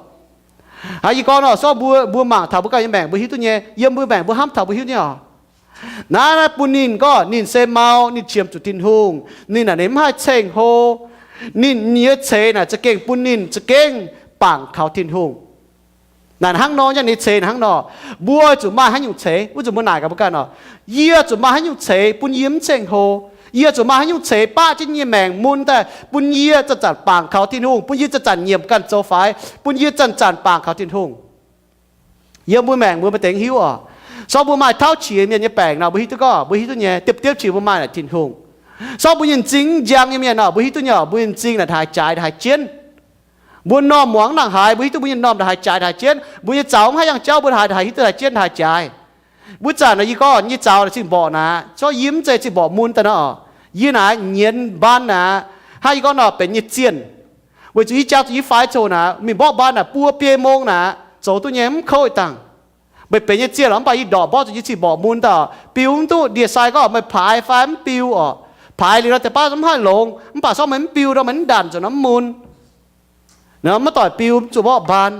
Hnangv yie gorngv orqc, se gorngv mbuo, mbuo mangc taux mbuo ganh nyei maengc, mbuo hiuv duqv nyei. Yiem mbuo maengc mbuo hnamv taux mbuo hiuv nyei orqc. Naaiv, naaiv bun ninh gorngv ninh se mau, ninh qiemx zuqc Tin-Hungh, ninh naaic ninh mv haih ceng hlo. Ninh nyei ceix naaic za'gengh bun ninh za'gengh bangc kaux Tin-Hungh. Naaic hnangv nor nyei, ninh ceix naaic hnangv nor. Mbuo zuqc maaih haaix nyungc ceix? Wuov zanc mbuo naaic gaax mbuo ganh orqc, yie zuqc maaih haaix nyungc ceix bun yie mv ceng hlo? Yie zuqc maaih haaix nyungc ceix baqv jienv yie nyei maengc mun daaih, bun yie zanc-zanc bangc kaux Tin-Hungh, bun yie zanc-zanc nyiemc ganh zoux faix, bun yie zanc-zanc bangc kaux Tin-Hungh? Yiem mbuo maengc mbuo maaih deix hiuv orqc. Se gorngv mbuo maaih tauv qiex mienh nyei baengc nor, mbuo hiuv duqv gorngv, mbuo hiuv duqv nyei, diepv diepv qiex mbuo maaih naaic Tin-Hungh. Se gorngv mbuo nyei m'zing mv njang nyei mienh nor, mbuo hiuv duqv nyei orqc, mbuo nyei m'zing naaic ndongc haaix jaaix ndongc haaix jienv. Mbuo m'normh muangx ndongc haaix, mbuo hiuv duqv mbuo nyei m'normh ndongc haaix jaaix ndongc haaix jienv. Mbuo nyei zaux mv haih yangh jauv, mbuo ndongc haaix hiuv duqv ndongc haaix jienv ndongc haaix jaaix. Wuov zanc naaic yie gorngv nyei zaux naaic zingh mborqc naaic, se gorngv yie mv zeiz zingh mborqc mun daaih nor, yie naaic nyienz mbaan naaic, hnangv yie gorngv nor benx nyei zienh. Weic zuqc yie jangx zuqc yie faix coc naaic, mingh mborqv mbaan naaic buo biei mong naaic zoux duqv nyei, mv kouv ih dangh. Meih benx nyei zienh lorqc, mv baac yie ndorqc mborqv zuqc yie zingh mborqc mun daaih, biu mv duqv. Ndie-sai gorngv meih paaix fai mv biu orqc. Paaix liuz nor deix baav mv haih longx, mv baac se gorngv meih mv biu nor, meih mv ndanc nzunc nor mv mun. Maiv doic biu, mv zuqc mborqv mbaan.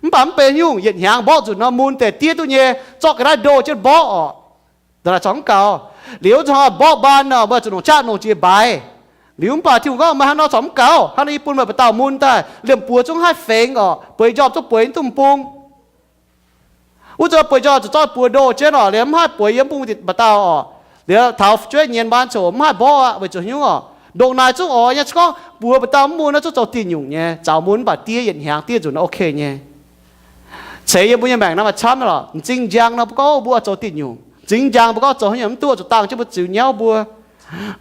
Mv baac mv benx nyungc, yietc hnyangx mborqv nzunc nor mun deix diev duqv nyei, zorqv ga'naaiv ndo jienv mborqv orqc. Naaic corc mv gaux. Liuz zuqc mborqv mbaan nor, meih zuqc longc qaqv longc jiex mbaaix. Liuz mv baac Tin-Hungh gorngv, meih hnangv nor corc mv gaux. Hnangv nor yie bun meih ba'dauh mun daaih, liemh buoz zungv haih fengx orqc, bueix njormh zungv bueix mv duqv m'bung. Wuov zanc bueix njormh zuqc zorqv buoz ndo jienv orqc, liemh mv haih bueix yiem m'bung ba'dauh orqc. Liuz taux fu'jueiv nyienz mbaan ziouc mv haih mborqv aqv. Weic zuqc haaix nyungc orqc? Ndongc naaic zungv oix nyei. Se gorngv mbuox mbuo dauh mv mun naaiv zungv zoux diuh nyungc nyei, zaux mun mv baac diev yietc hnyangx diev nzunc oc nyei. Ceix yiem mbuo nyei maengc naaiv maaih camv lorqc. M'zing njang nor mbuo gorngv mbuo oix zoux diuh nyungc, m'zing njang mbuo gorngv zoux haaix nyungc mv duqv zuqc dangh jienv mbuo ziux nyauv mbuo.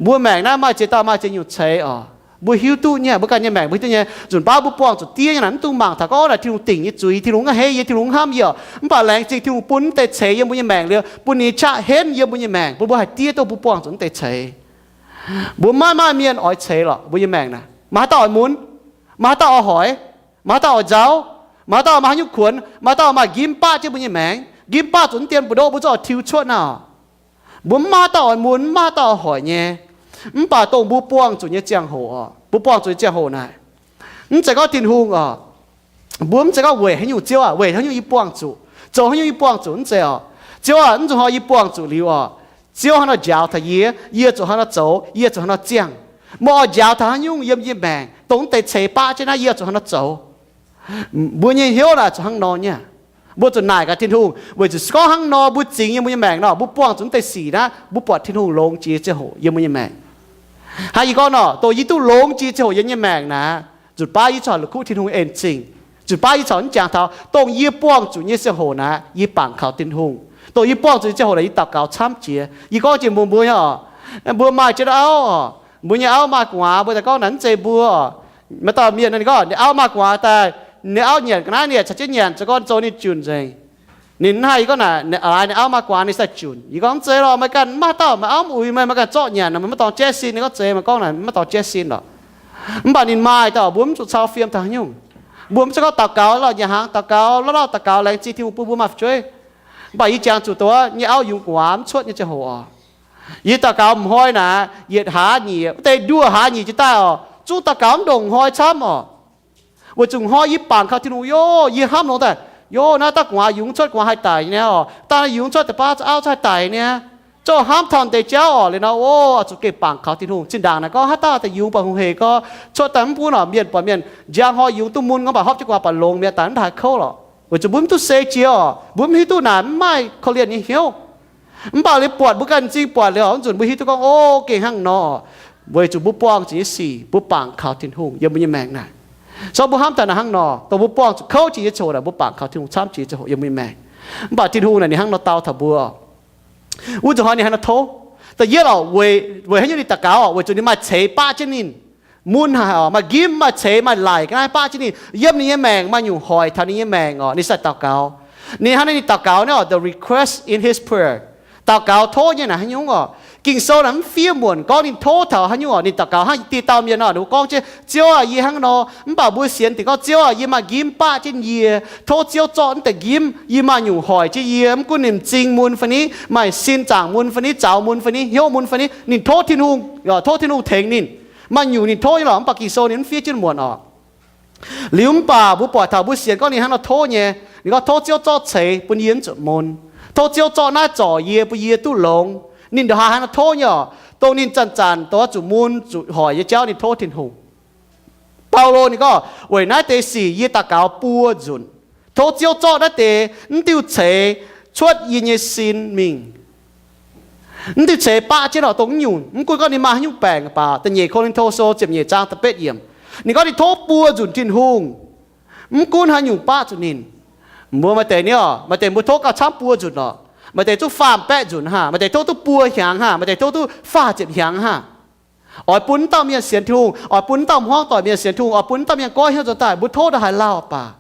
Mbuo maengc naaiv maaih ziex dauh maaih ziex nyungc ceix orqc. Mbuo hiuv duqv nyei, mbuo ganh nyei maengc mbuo hiuv duqv nyei. Nzunc baav mbuo buangh zuqc diev nyei naaic mv dungx mangc taux gorngv naaic Tin-Hungh dingc nyei zuiz, Tin-Hungh mv a'hneiv yie, Tin-Hungh mv hnamv yie orqc. Mv baac laengz zingh Tin-Hungh bun mv deix ceix yiem mbuo nyei maengc liuz, bun ninh qaqv henv yiem mbuo nyei maengc, bun mbuo haih diev duqv mbuo buangh zuqc mv deix ceix. Mbuo maiv maaih mienh oix ceix lorqc mbuo nyei maengc naaic. Maaih haaix dauh oix mun? Maaih haaix dauh oix hoic? Maaih haaix dauh oix nzauh? Maaih haaix dauh maaih haaix nyungc kuonx? Maaih haaix dauh maaih njimv baqv jienv mbuo nyei maengc, njimv baqv zuqc mv dien mbu'ndongx mbuo zungv oix tiux cuotv naaic orqc. Mbuo mv maaih dauh oix mun, mv maaih dauh oix hoic nyei. Mv baac dongh mbuo buangh zuqc nyei ziangh hoc orqc, mbuo buangh zuqc nyei ziangh hoc naaic, mv zeiz gorngv Tin-Hungh orqc, mbuo mv zeiz gorngv weic haaix nyungc, Ziouv aac, weic haaix nyungc yie buangh zuqc, zoux haaix nyungc yie buangh zuqc, mv zeiz orqc. Ziouv aac, mv zuqc hnoi yie buangh zuqc liuz orqc, Ziouv hnangv nor njaaux taux yie, yie zuqc hnangv nor zoux, yie zuqc hnangv nor ziangh. Meih oix njaaux taux haaix nyungc yiem yie maengc, dongh mv deix ceix baqv jienv naaiv yie zuqc hnangv nor zoux. Mbuo nyei hnyouv naaic zuqc hnangv nor nyei. Mbuo zuqc naaic gaax Tin-Hungh, weic zuqc se gorngv hnangv nor mbuo zingx yiem mbuo nyei maengc nor, mbuo buangh zuqc mv deix sic naaiv, mbuo buatc Tin-Hungh longx jiex ziangh hoc yiem mbuo nyei maengc. Hnangv yie gorngv nor, dongh yie duqv longx jiex ziangh hoc yiem nyei maengc naaic, nzunc baav yie corc la'kuqv Tin-Hungh en zingh. Nzunc baav yie corc mv jangx taux dongh yie buangh zuqc nyei ziangh hoc naaic yie bangc kaux Tin-Hungh. Dongh yie buangh zuqc nyei ziangh hoc naaic yie daux gaux camv jiex. Yie gorngv jiex mbuox mbuo nyei orqc, mbuo maaih jienv auv orqc, mbuo nyei auv maaih gu'nguaaz, mbuo daaih gorngv naaic mv zeiz mbuo orqc. Maaih dauh mienh ninh gorngv ninh auv maaih gu'nguaaz daaih, ninh auv nyanc ga'naaiv, ninh caux jienv nyanc, zoux gorn zoux ninh junc nzengc. Ninh mv haih, yie gorngv naaic, ninh auv maaih gu'nguaaz ninh sai junc. Yie gorngv mv zeiz lorqc, meih ganh mv maaih dauh, meih auv mv uix meih, meih ganh zorqv nyanc nor, meih maiv dorng jaiv sin. Ninh gorngv zeiz, meih gorngv naaic maiv dorng jaiv sin lorqc. Mv baac ninh maaih dauh, mbuo mv zuqc cau fiem taux haaix nyungc. Mbuo mv zeiz gorngv daux gaux lorqc, nyanc hnaangx daux gaux, lorqc lorqc daux gaux, laengz zingh Tin-Hungh bun mbuo maaih fu'jueiv. Mv baac yie jangx zuqc dongh nyei auv yungz gu'nguaaz mv cuotv nyei ziangh hoc orqc, yie daux gaux m'hnoi naaic yietc hlaax nyic, wuov deix nduoh hlaax nyic jiex daaih orqc, zungv daux gaux mv ndongc hnoi camv orqc. Weic zuqc hnoi yie bangc kaux Tin-Hungh, yov, yie hnamv longx daaih, yov, naaiv daaih gu'nguaaz yungz cuotv, gu'nguaaz haih daic nyei orqc, daaih yungz cuotv deix baav auv cuotv haih daic nyei. Zungv hnamv taux deix jauv orqc. Liuz nor, o, zuqc gengh bangc kaux Tin-Hungh. Zinh ndaangc naaic gorngv haaix dauh daaih yungz baac hungh hec gorx, cuotv daaih mv bun orqc, mienh buatc mienh njang hnoi yungz duqv mun gorngv baac hopv jienv gu'nguaaz baac longx mi'aqv, daaih mv haiz kouv lorqc. Weic zuqc mbuo mv duqv seix jiex orqc, mbuo mv hiuv duqv naaic mv maaih korv-lienh nyei hnyouv. Mv baac liuz buatc mbuo ganh m'zing buatc liuz, mv nzunc mbuo hiuv duqv gorngv, o, gengh hnangv nor, weic zuqc mbuo buangh zuqc nyei sic mbuo bangc kaux Tin-Hungh yiem mbuo nyei maengc naaic. Se gorngv mbuo hnamv taux naaic hnangv nor, dongh mbuo buangh zuqc kouv jiex nyei ziangh hoc naaic, mbuo bangc kaux Tin-Hungh camv jiex nyei ziangh hoc yiem mbuo nyei maengc. Mv baac Tin-Hungh naaic ninh hnangv nor dau taux mbuo. Wuov nzunc hnoi ninh hnangv nor tov. Da'yietv orqc, weic, weic haaix nyungc ninh daux gaux orqc? Weic zuqc ninh maaih ceix baqv jienv ninh. Mun haic orqc, maaih njimv, maaih ceix, maaih laic ga'naaiv baqv jienv ninh. Yiem ninh nyei maengc maaih nyungc hoic taux ninh nyei maengc orqc, ninh sai daux gaux. Ninh hnangv naaiv ninh daux gaux naaiv orqc, the request in his prayer. Daux gaux tov nyei naaic haaix nyungc orqc? Ging-Sou naaic mv fiev muonc gorngv ninh tov taux haaix nyungc orqc. Ninh daux gaux hnangv dieh dauh mienh orqc, ninh gorngv jienv, Ziouv aac, yie hnangv nor, mv baac mbuo sienx dingc gorngv Ziouv aac, yie maaih njimv baqv jienv yie. Tov Ziouv zorqv naaiv deix njimv. Yie maaih nyungc hoic jienv yie, mv gunv ninh m'zing mun fai ni, maaih sin zaangc mun fai ni, zaux mun fai ni, hnyouv mun fai ni, ninh tov Tin-Hungh, tov Tin-Hungh tengx ninh. Maaih nyungc ninh tov nyei lorqc, mv baac Ging-Sou ninh mv fiev jienv muonc orqc. Liuz mv baac mbuo buatc taux mbuo sienx gorngv ninh hnangv nor tov nyei. Ninh gorngv, tov Ziouv zorqv ceix bun yie mv zuqc mun. Tov Ziouv zorqv naaiv zorc yie, bun yie duqv longx. Ninh ndongc haaix hnangv nor tov nyei orqc? Dongh ninh zanc-zanc dongh zuqc mun zuqc hoic nyei jauv ninh tov Tin-Hungh. Baulo ninh gorngv, weic naaiv deix sic yie daux gaux buo nzunc. Tov Ziouv zorqv naaiv deix mv diuh ceix cuotv yie nyei sin mingh. Mv diuh ceix baqv jienv orqc, dongh mv nyungc, mv gunv gorngv ninh maaih haaix nyungc baengc baac, da'nyeic Ko^lin^to Sou ziepc nyeic zaang da'betv yiemc, ninh gorngv ninh tov buo nzunc Tin-Hungh, mv gunv haaix nyungc baqv zuqc ninh. Mbuo maaih deix ni orqc, maaih deix mbuo tov gauh camv buo nzunc orqc, maaih deix duqv faam-baeqv nzunc haah, maaih deix tov duqv buo hnyangx haah, maaih deix tov duqv faah ziepc hnyangx haah. Oix bun wuov dauh mienh sienx Tin-Hungh, oix bun wuov dauh hmuangv doic mienh sienx Tin-Hungh, oix bun wuov dauh mienh goiv hnyouv nzuonx daaih, mbuo tov ndongc haaix lauh baac,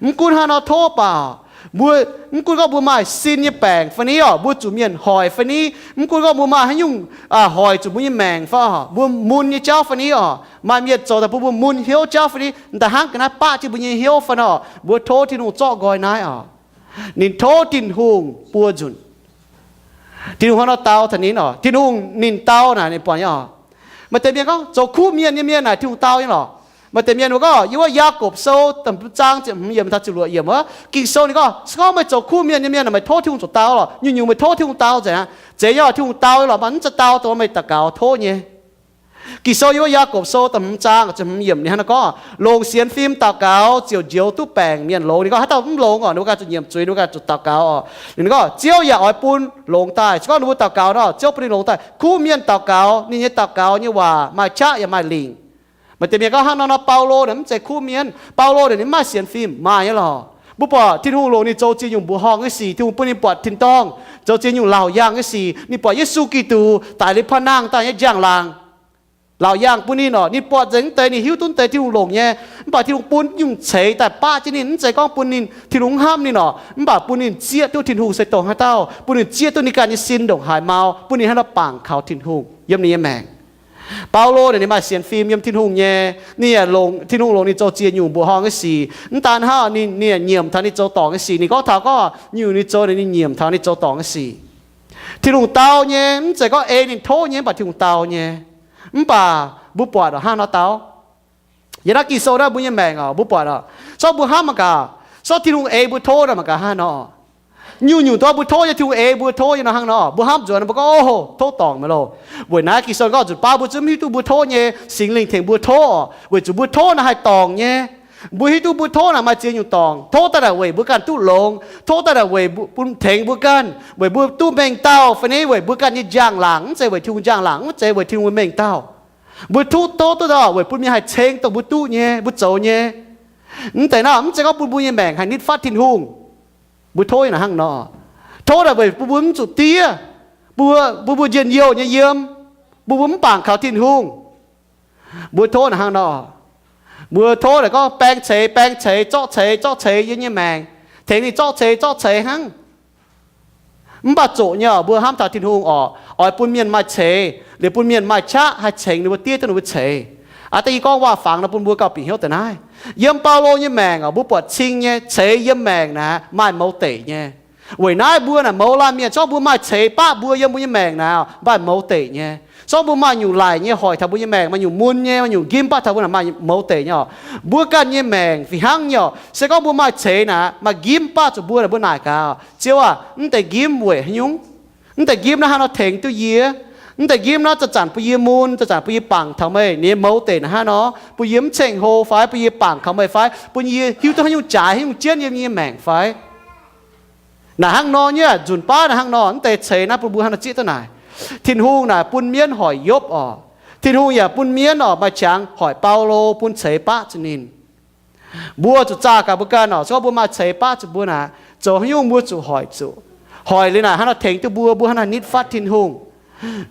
mv gunv haaix nor tov baac, mbuo, mv gunv gorngv mbuo maaih sin nyei baengc fai ni orqc, mbuo zuqc mienh hoic fai ni, mv gunv gorngv mbuo maaih haaix nyungc hoic zuqc mbuo nyei maengc fai orqc, mbuo mun nyei jauv fai ni orqc, maaih mienh zoux daaih bun mbuo mun hnyouv jauv fai ni, da'hnangv ga'naaiv baqv jienv mbuo nyei hnyouv fai nor, mbuo tov Tin-Hungh zorqv nqoi naaiv orqc. Ninh tov Tin-Hungh buo nzunc. Tin-Hungh hnangv nor dau taux ninh orqc. Tin-Hungh ninh dau naaic ninh buatc nyei orqc. Maaih deix mienh gorngv zoux kuv mienh nyei mienh naaic Tin-Hungh dau nyei lorqc. Maaih deix mienh wuov gorngv, yiem wuov Yaagorpc Sou da'faam zaang ziepc hmz yiemc taux ziepc luoqc yiemc wuov, Ging-Sou ninh gorngv, se gorngv meih zoux kuv mienh nyei mienh naaic, meih tov Tin-Hungh zuqc dau lorqc. Nyungc-nyungc meih tov Tin-Hungh dau nzengc aqv. Zeiz nyei orqc, Tin-Hungh dau nyei lorqc, mv baac mv zeiz dau dongh meih daux gaux tov nyei. Ging-Sou yiem wuov Yaagorpc Sou da'hmz zaang ziepc hmz yiemc ninh hnangv naaiv gorngv, longc sienx fim daux gaux ziouc njoux duqv baengc mienh longx. Ninh gorngv haaix dauh mv longx oc, ninh mbuo ganh zuqc nyiemc zuiz, ninh mbuo ganh zuqc daux gaux oc. Ninh gorngv, Ziouv yaac oix bun longx daaih. Se gorngv ninh mbuo daux gaux nor, Ziouv bun ninh longx daaih. Kuv mienh daux gaux, ninh nyei daux gaux nyei waac maaih qaqv yaac maaih lingc. Maaih deix mienh gorngv hnangv nor, nor Baulo naaic mv zeiz kuv mienh. Baulo naaic ninh mv maaih sienx fim, maaih nyei lorqc. Mbuo buatc Tin-Hungh longc ninh zoux ziex nyungc mbuoqc horngh nyei sic, Tin-Hungh bun ninh buatc tin-dorngh, zoux ziex nyungc laauc yaangh nyei sic, ninh buatc Yesu Giduc daic liuz paav nangh daaih nyei njang-laangc, laauc yaangh bun ninh oc. Ninh buatc nzengc mv deix, ninh hiuv duqv mv deix Tin-Hungh longc nyei. Mv baac Tin-Hungh bun nyungc ceix daaih baqv jienv ninh, mv zeiz gorngv bun ninh, Tin-Hungh mv hnamv ninh oc, mv baac bun ninh zieqv duqv Tin-Hungh se dongh haaix dauh, bun ninh zieqv duqv ninh ganh nyei sin ndongc haaix mau, bun ninh hnangv nor bangc kaux Tin-Hungh yiem ninh nyei maengc. Baulo naaic ninh maaih sienx fim yiem Tin-Hungh nyei, ninh yaac longc, Tin-Hungh longc ninh zoux ziex nyungc mbuoqc horngh nyei sic. Mv daan hnangv, ninh, ninh yaac nyiemc taux ninh zoux dorngc nyei sic. Ninh gorngv taux gorngv nyungc ninh zoux, ninh nyiemc taux ninh zoux dorngc nyei sic. Tin-Hungh dau nyei, mv zeiz gorngv ei ninh tov nyei, mv baac Tin-Hungh dau nyei. Mv baac mbuo buatc oc, hnangv nor dau. Yiem naaiv Ging-Sou naaiv mbuo nyei maengc oc, mbuo buatc oc, se gorngv mbuo hnamv mangc gaax, se gorngv Tin-Hungh ei mbuo tov naaic mangc gaax hnangv nor. Nyungc-nyungc dongh mbuo tov nyei, Tin-Hungh ei mbuo tov nyei nor hnangv nor, mbuo hnamv nzuonx mbuo gorngv, Ov, tov dorngc meih loh. Weic naaiv Ging-Sou gorngv nzunc baav mbuo zungv mv hiuv duqv mbuo tov nyei, Singx Lingh tengx mbuo tov oc, weic zuqc mbuo tov naaic haih dorngc nyei. Mbuo hiuv duqv mbuo tov naaic maaih ziex nyungc dorngc. Tov daaih naaic weic mbuo ganh duqv longx, tov daaih naaic weic mbuo, tengx mbuo ganh, weic mbuo duqv mengh dauh, fai ni weic mbuo ganh nyei njang-laangc, mv zeiz weic Tin-Hungh njang-laangc, mv zeiz weic Tin-Hungh mengh dauh. Mbuo tov, tov duqv weic bun mienh haih ceng dongh mbuo duqv nyei, mbuo zoux nyei. Mv deix naaic mv zeiz gorngv bun mbuo nyei maengc haih nitv fatv Tin-Hungh. Mbuo tov naaic hnangv nor. Tov naaic weic bun mbuo mv zuqc diev, bun mbuo, bun mbuo njien-youh nyei yiem, bun mbuo mv bangc kaux Tin-Hungh. Mbuo tov naaic hnangv nor. Mbuo tov naaic gorngv baeng ceix, baeng ceix, zorqv ceix, zorqv ceix yiem nyei maengc, tengx ninh zorqv ceix, zorqv ceix hnangv. Mv baac zoqc nyei oc, mbuo hnamv taux Tin-Hungh oc, oix bun mienh maaih ceix, liuz bun mienh maaih qaqv haih cengx ninh mbuo, diev duqv ninh mbuo ceix. Aa, da'nyeic gorngv waac-fangx nor bun mbuo gauh bieqc hnyouv deix naaiv. Yiem Baulo nyei maengc oc, mbuo buatc cing nyei, ceix yiem maengc naaic maaih mouz deic nyei. Weic naaiv mbuo naaic mouz laanh mienh, se gorngv mbuo maaih ceix baqv mbuo yiem mbuo nyei maengc naaic maaih mouz deic nyei. Se gorngv mbuo maaih nyungc laic nyei hoic taux mbuo nyei maengc, maaih nyungc mun nyei, maaih nyungc nqimv baqv taux mbuo naaic maaih mouz deic nyei oc. Mbuo ganh nyei maengc fih hnangv nyei oc. Se gorngv mbuo maaih ceix naaic maaih nqimv baqv zuqc mbuo naaic, mbuo naaic gaax, Ziouv aah, mv deix nqimv weic haaix nyungc? Mv deix nqimv naaiv hnangv nor tengx duqv yie? Mv deix nqimv naaiv zanc-zanc bun yie mun, zanc-zanc bun yie bangc taux meih nyei mouz deic naaic hnangv nor, bun yie mv ceng-hlo fai bun yie bangc kaux meih fai bun yie hiuv duqv haaix nyungc jaaix, haaix nyungc jienv yiem yie nyei maengc fai? Naaic hnangv nor nyei, nzunc baav naaic hnangv nor, mv deix ceix naaiv bun mbuo hnangv nor zieqv duqv naaic. Tin-Hungh naaic bun mienv hoic Yopv oc. Tin-Hungh yaac bun mienv oc maaih qangx hoic Baulo bun ceix baqv zuqc ninh. Mbuo zuqc zaah gaax mbuo ganh oc, se gorngv mbuo maaih ceix baqv zuqc mbuo naaic, zoux haaix nyungc mbuo zuqc hoic zuqc. Hoic liuz naaic hnangv nor tengx duqv mbuo, mbuo hnangv nor nitv fatv Tin-Hungh.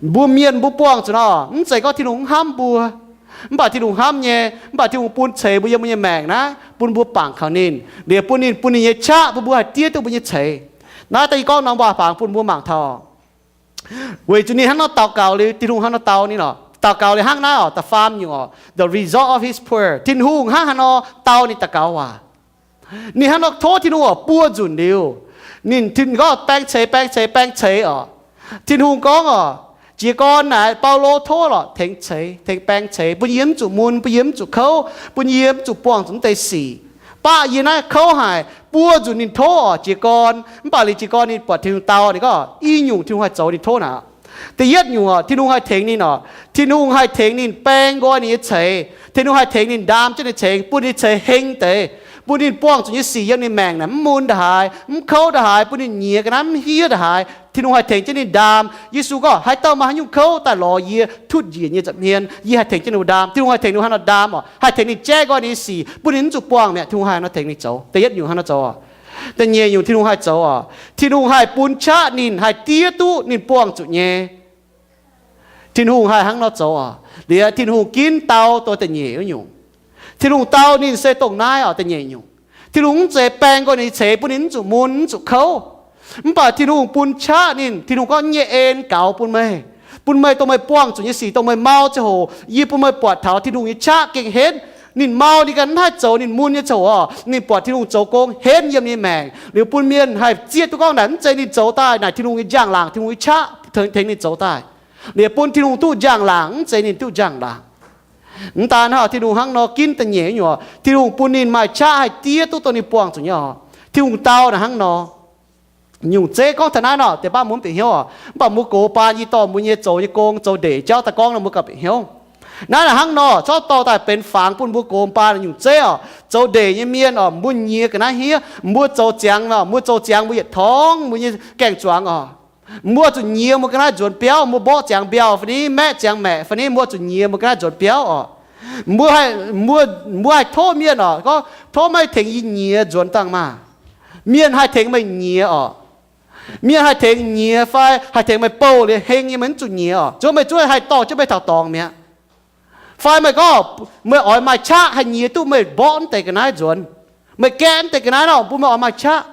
Mbuo mienh mbuo buangh zuqc nor, mv zeiz gorngv Tin-Hungh mv hnamv mbuo, mv baac Tin-Hungh hnamv nyei. Mv baac Tin-Hungh bun ceix mbuo yiem mbuo nyei maengc naaiv bun mbuo bangc kaux ninh, liuz bun ninh, bun ninh nyei qaqv bun mbuo haih diev duqv mbuo nyei ceix. Naaiv da'nyeic gorngv norm waac-fangx bun mbuo mangc taux. Weic zuqc ninh hnangv nor daux gaux liuz, Tin-Hungh hnangv nor dau ninh oc. Daux gaux liuz hnangv naaiv oc, da'faam nyungc oc, the result of his prayer, Tin-Hungh hnangv haaix nor dau ninh daux gaux waac. Ninh hnangv nor tov Tin-Hungh oc, buo nzunc liuz, ninh, Tin-Hungh gorngv baeng ceix, baeng ceix, baeng ceix oc. Tin-Hungh gorngv oc, jiez gorn naaic Baulo tov lorqc, tengx ceix, tengx baeng ceix, bun yie mv zuqc mun, bun yie mv zuqc kouv, bun yie mv zuqc buangh zuqc mv deix sic. Baqv yie naaiv kouv haic. Buo nzunc ninh tov oc, jiez gorn. Mv baac liuz jiez gorn ninh buatc Tin-Hungh dau, ninh gorngv i nyungc Tin-Hungh haih zoux ninh tov naaic. Da'yietv nyungc oc, Tin-Hungh haih tengx ninh oc. Tin-Hungh haih tengx ninh baeng nqoi ninh nyei ceix. Tin-Hungh haih tengx ninh ndaam jienv ninh ceix, bun ninh ceix heng deix, bun ninh buangh zuqc nyei sic yiem ninh maengc naaic mv mun ndongc haaix, mv kouv ndongc haaix, bun ninh nyiex ga'naaiv mv hiev ndongc haaix. Tin-Hungh haih tengx jienv ninh ndaam. Yesu gorngv, haaix dauh maaih haaix nyungc kouv daaih lorz yie, tutv njiec nyei nza'hmien, yie haih tengx jienv ninh mbuo ndaam. Tin-Hungh haih tengx ninh mbuo hnangv nor ndaam oc, haih tengx ninh jaiv nqoi ninh nyei sic, bun ninh mv zuqc buangh mi'aqv. Tin-Hungh haih hnangv nor tengx ninh zoux. Da'nyeic nyungc Tin-Hungh haih zoux oc. Da'nyeic nyungc Tin-Hungh haih zoux oc. Tin-Hungh haih bun qaqv ninh haih diev duqv ninh buangh zuqc nyei. Tin-Hungh haih hnangv nor zoux oc. Liuz Tin-Hungh ginv dau dongh da'nyeic wuov nyungc. Tin-Hungh dau ninh se dongh naaiv oc, da'nyeic nyungc. Tin-Hungh mv zeiz baeng nqoi ninh ceix bun ninh mv zuqc mun mv zuqc kouv. Mv baac Tin-Hungh bun qaqv ninh, Tin-Hungh gorngv, nyei en gaux bun meih, bun meih dongh meih buangh zuqc nyei sic, dongh meih mau ziangh hoc, yie bun meih buatc taux Tin-Hungh nyei qaqv gengh henv. Ninh mau ninh ganh mv haih zoux, ninh mun nyei ziangh hoc oc, ninh buatc Tin-Hungh zoux gong henv yiem ninh nyei maengc, liuz bun mienh haih zieqv duqv gorngv naaic mv zeiz ninh zoux daaih, naaic Tin-Hungh nyei njang-laangc, Tin-Hungh nyei qaqv tengx ninh zoux daaih. Liuz bun Tin-Hungh duqv njang-laangc, mv zeiz ninh duqv njang-laangc. Mv daan hnangv, Tin-Hungh hnangv nor ginv da'nyeic nyungc, Tin-Hungh bun ninh maaih qaqv haih diev duqv dongh ninh buangh zuqc nyei oc. Tin-Hungh dau naaic hnangv nor. Nyungc zeiv gorngv taux naaiv nor, deix baav mbuo mv bieqc hnyouv oc. Mv baac mbuo gox baan i dorh mbuo nyei zoux nyei gong zoux ndeic jauv daaih gorngv nor, mbuo gauh bieqc hnyouv. Naaiv hnangv nor, zorqv dorh daaih benx fangx bun mbuo gox baan nyungc zeiv oc. Zoux ndeic nyei mienh oc, mbuo nyiex ga'naaiv hniev, mbuo zoux ziangx, mbuo zoux ziangx mbuo yietc torngv mbuo nyei gaeng-zuangx oc. Mbuo zuqc nyiex mbuo ga'naaiv nzuonx biauv, mbuo mborqv ziangx mbiauh fai ni, maeqv ziangx maeqc fai ni, mbuo zuqc nyiex mbuo ga'naaiv nzuonx biauv oc. Mbuo haih, mbuo, mbuo haih tov mienh oc, gorngv, tov meih tengx yie nyiex nzuonx dangh maah! Mienh haih tengx meih nyiex oc. Mienh haih tengx nyiex fai haih tengx meih bouh liuz heng nyei, meih mv zuqc nyiex oc. Zuov meih zuov haih dorh jienv meih taux dorngx mi'aqv. Fai meih gorngv meih oix maaih qaqv haih nyiex duqv meih mborqv mv deix ga'naaiv nzuonx, meih gaeqv mv deix ga'naaiv nor, bun meih oix maaih qaqv.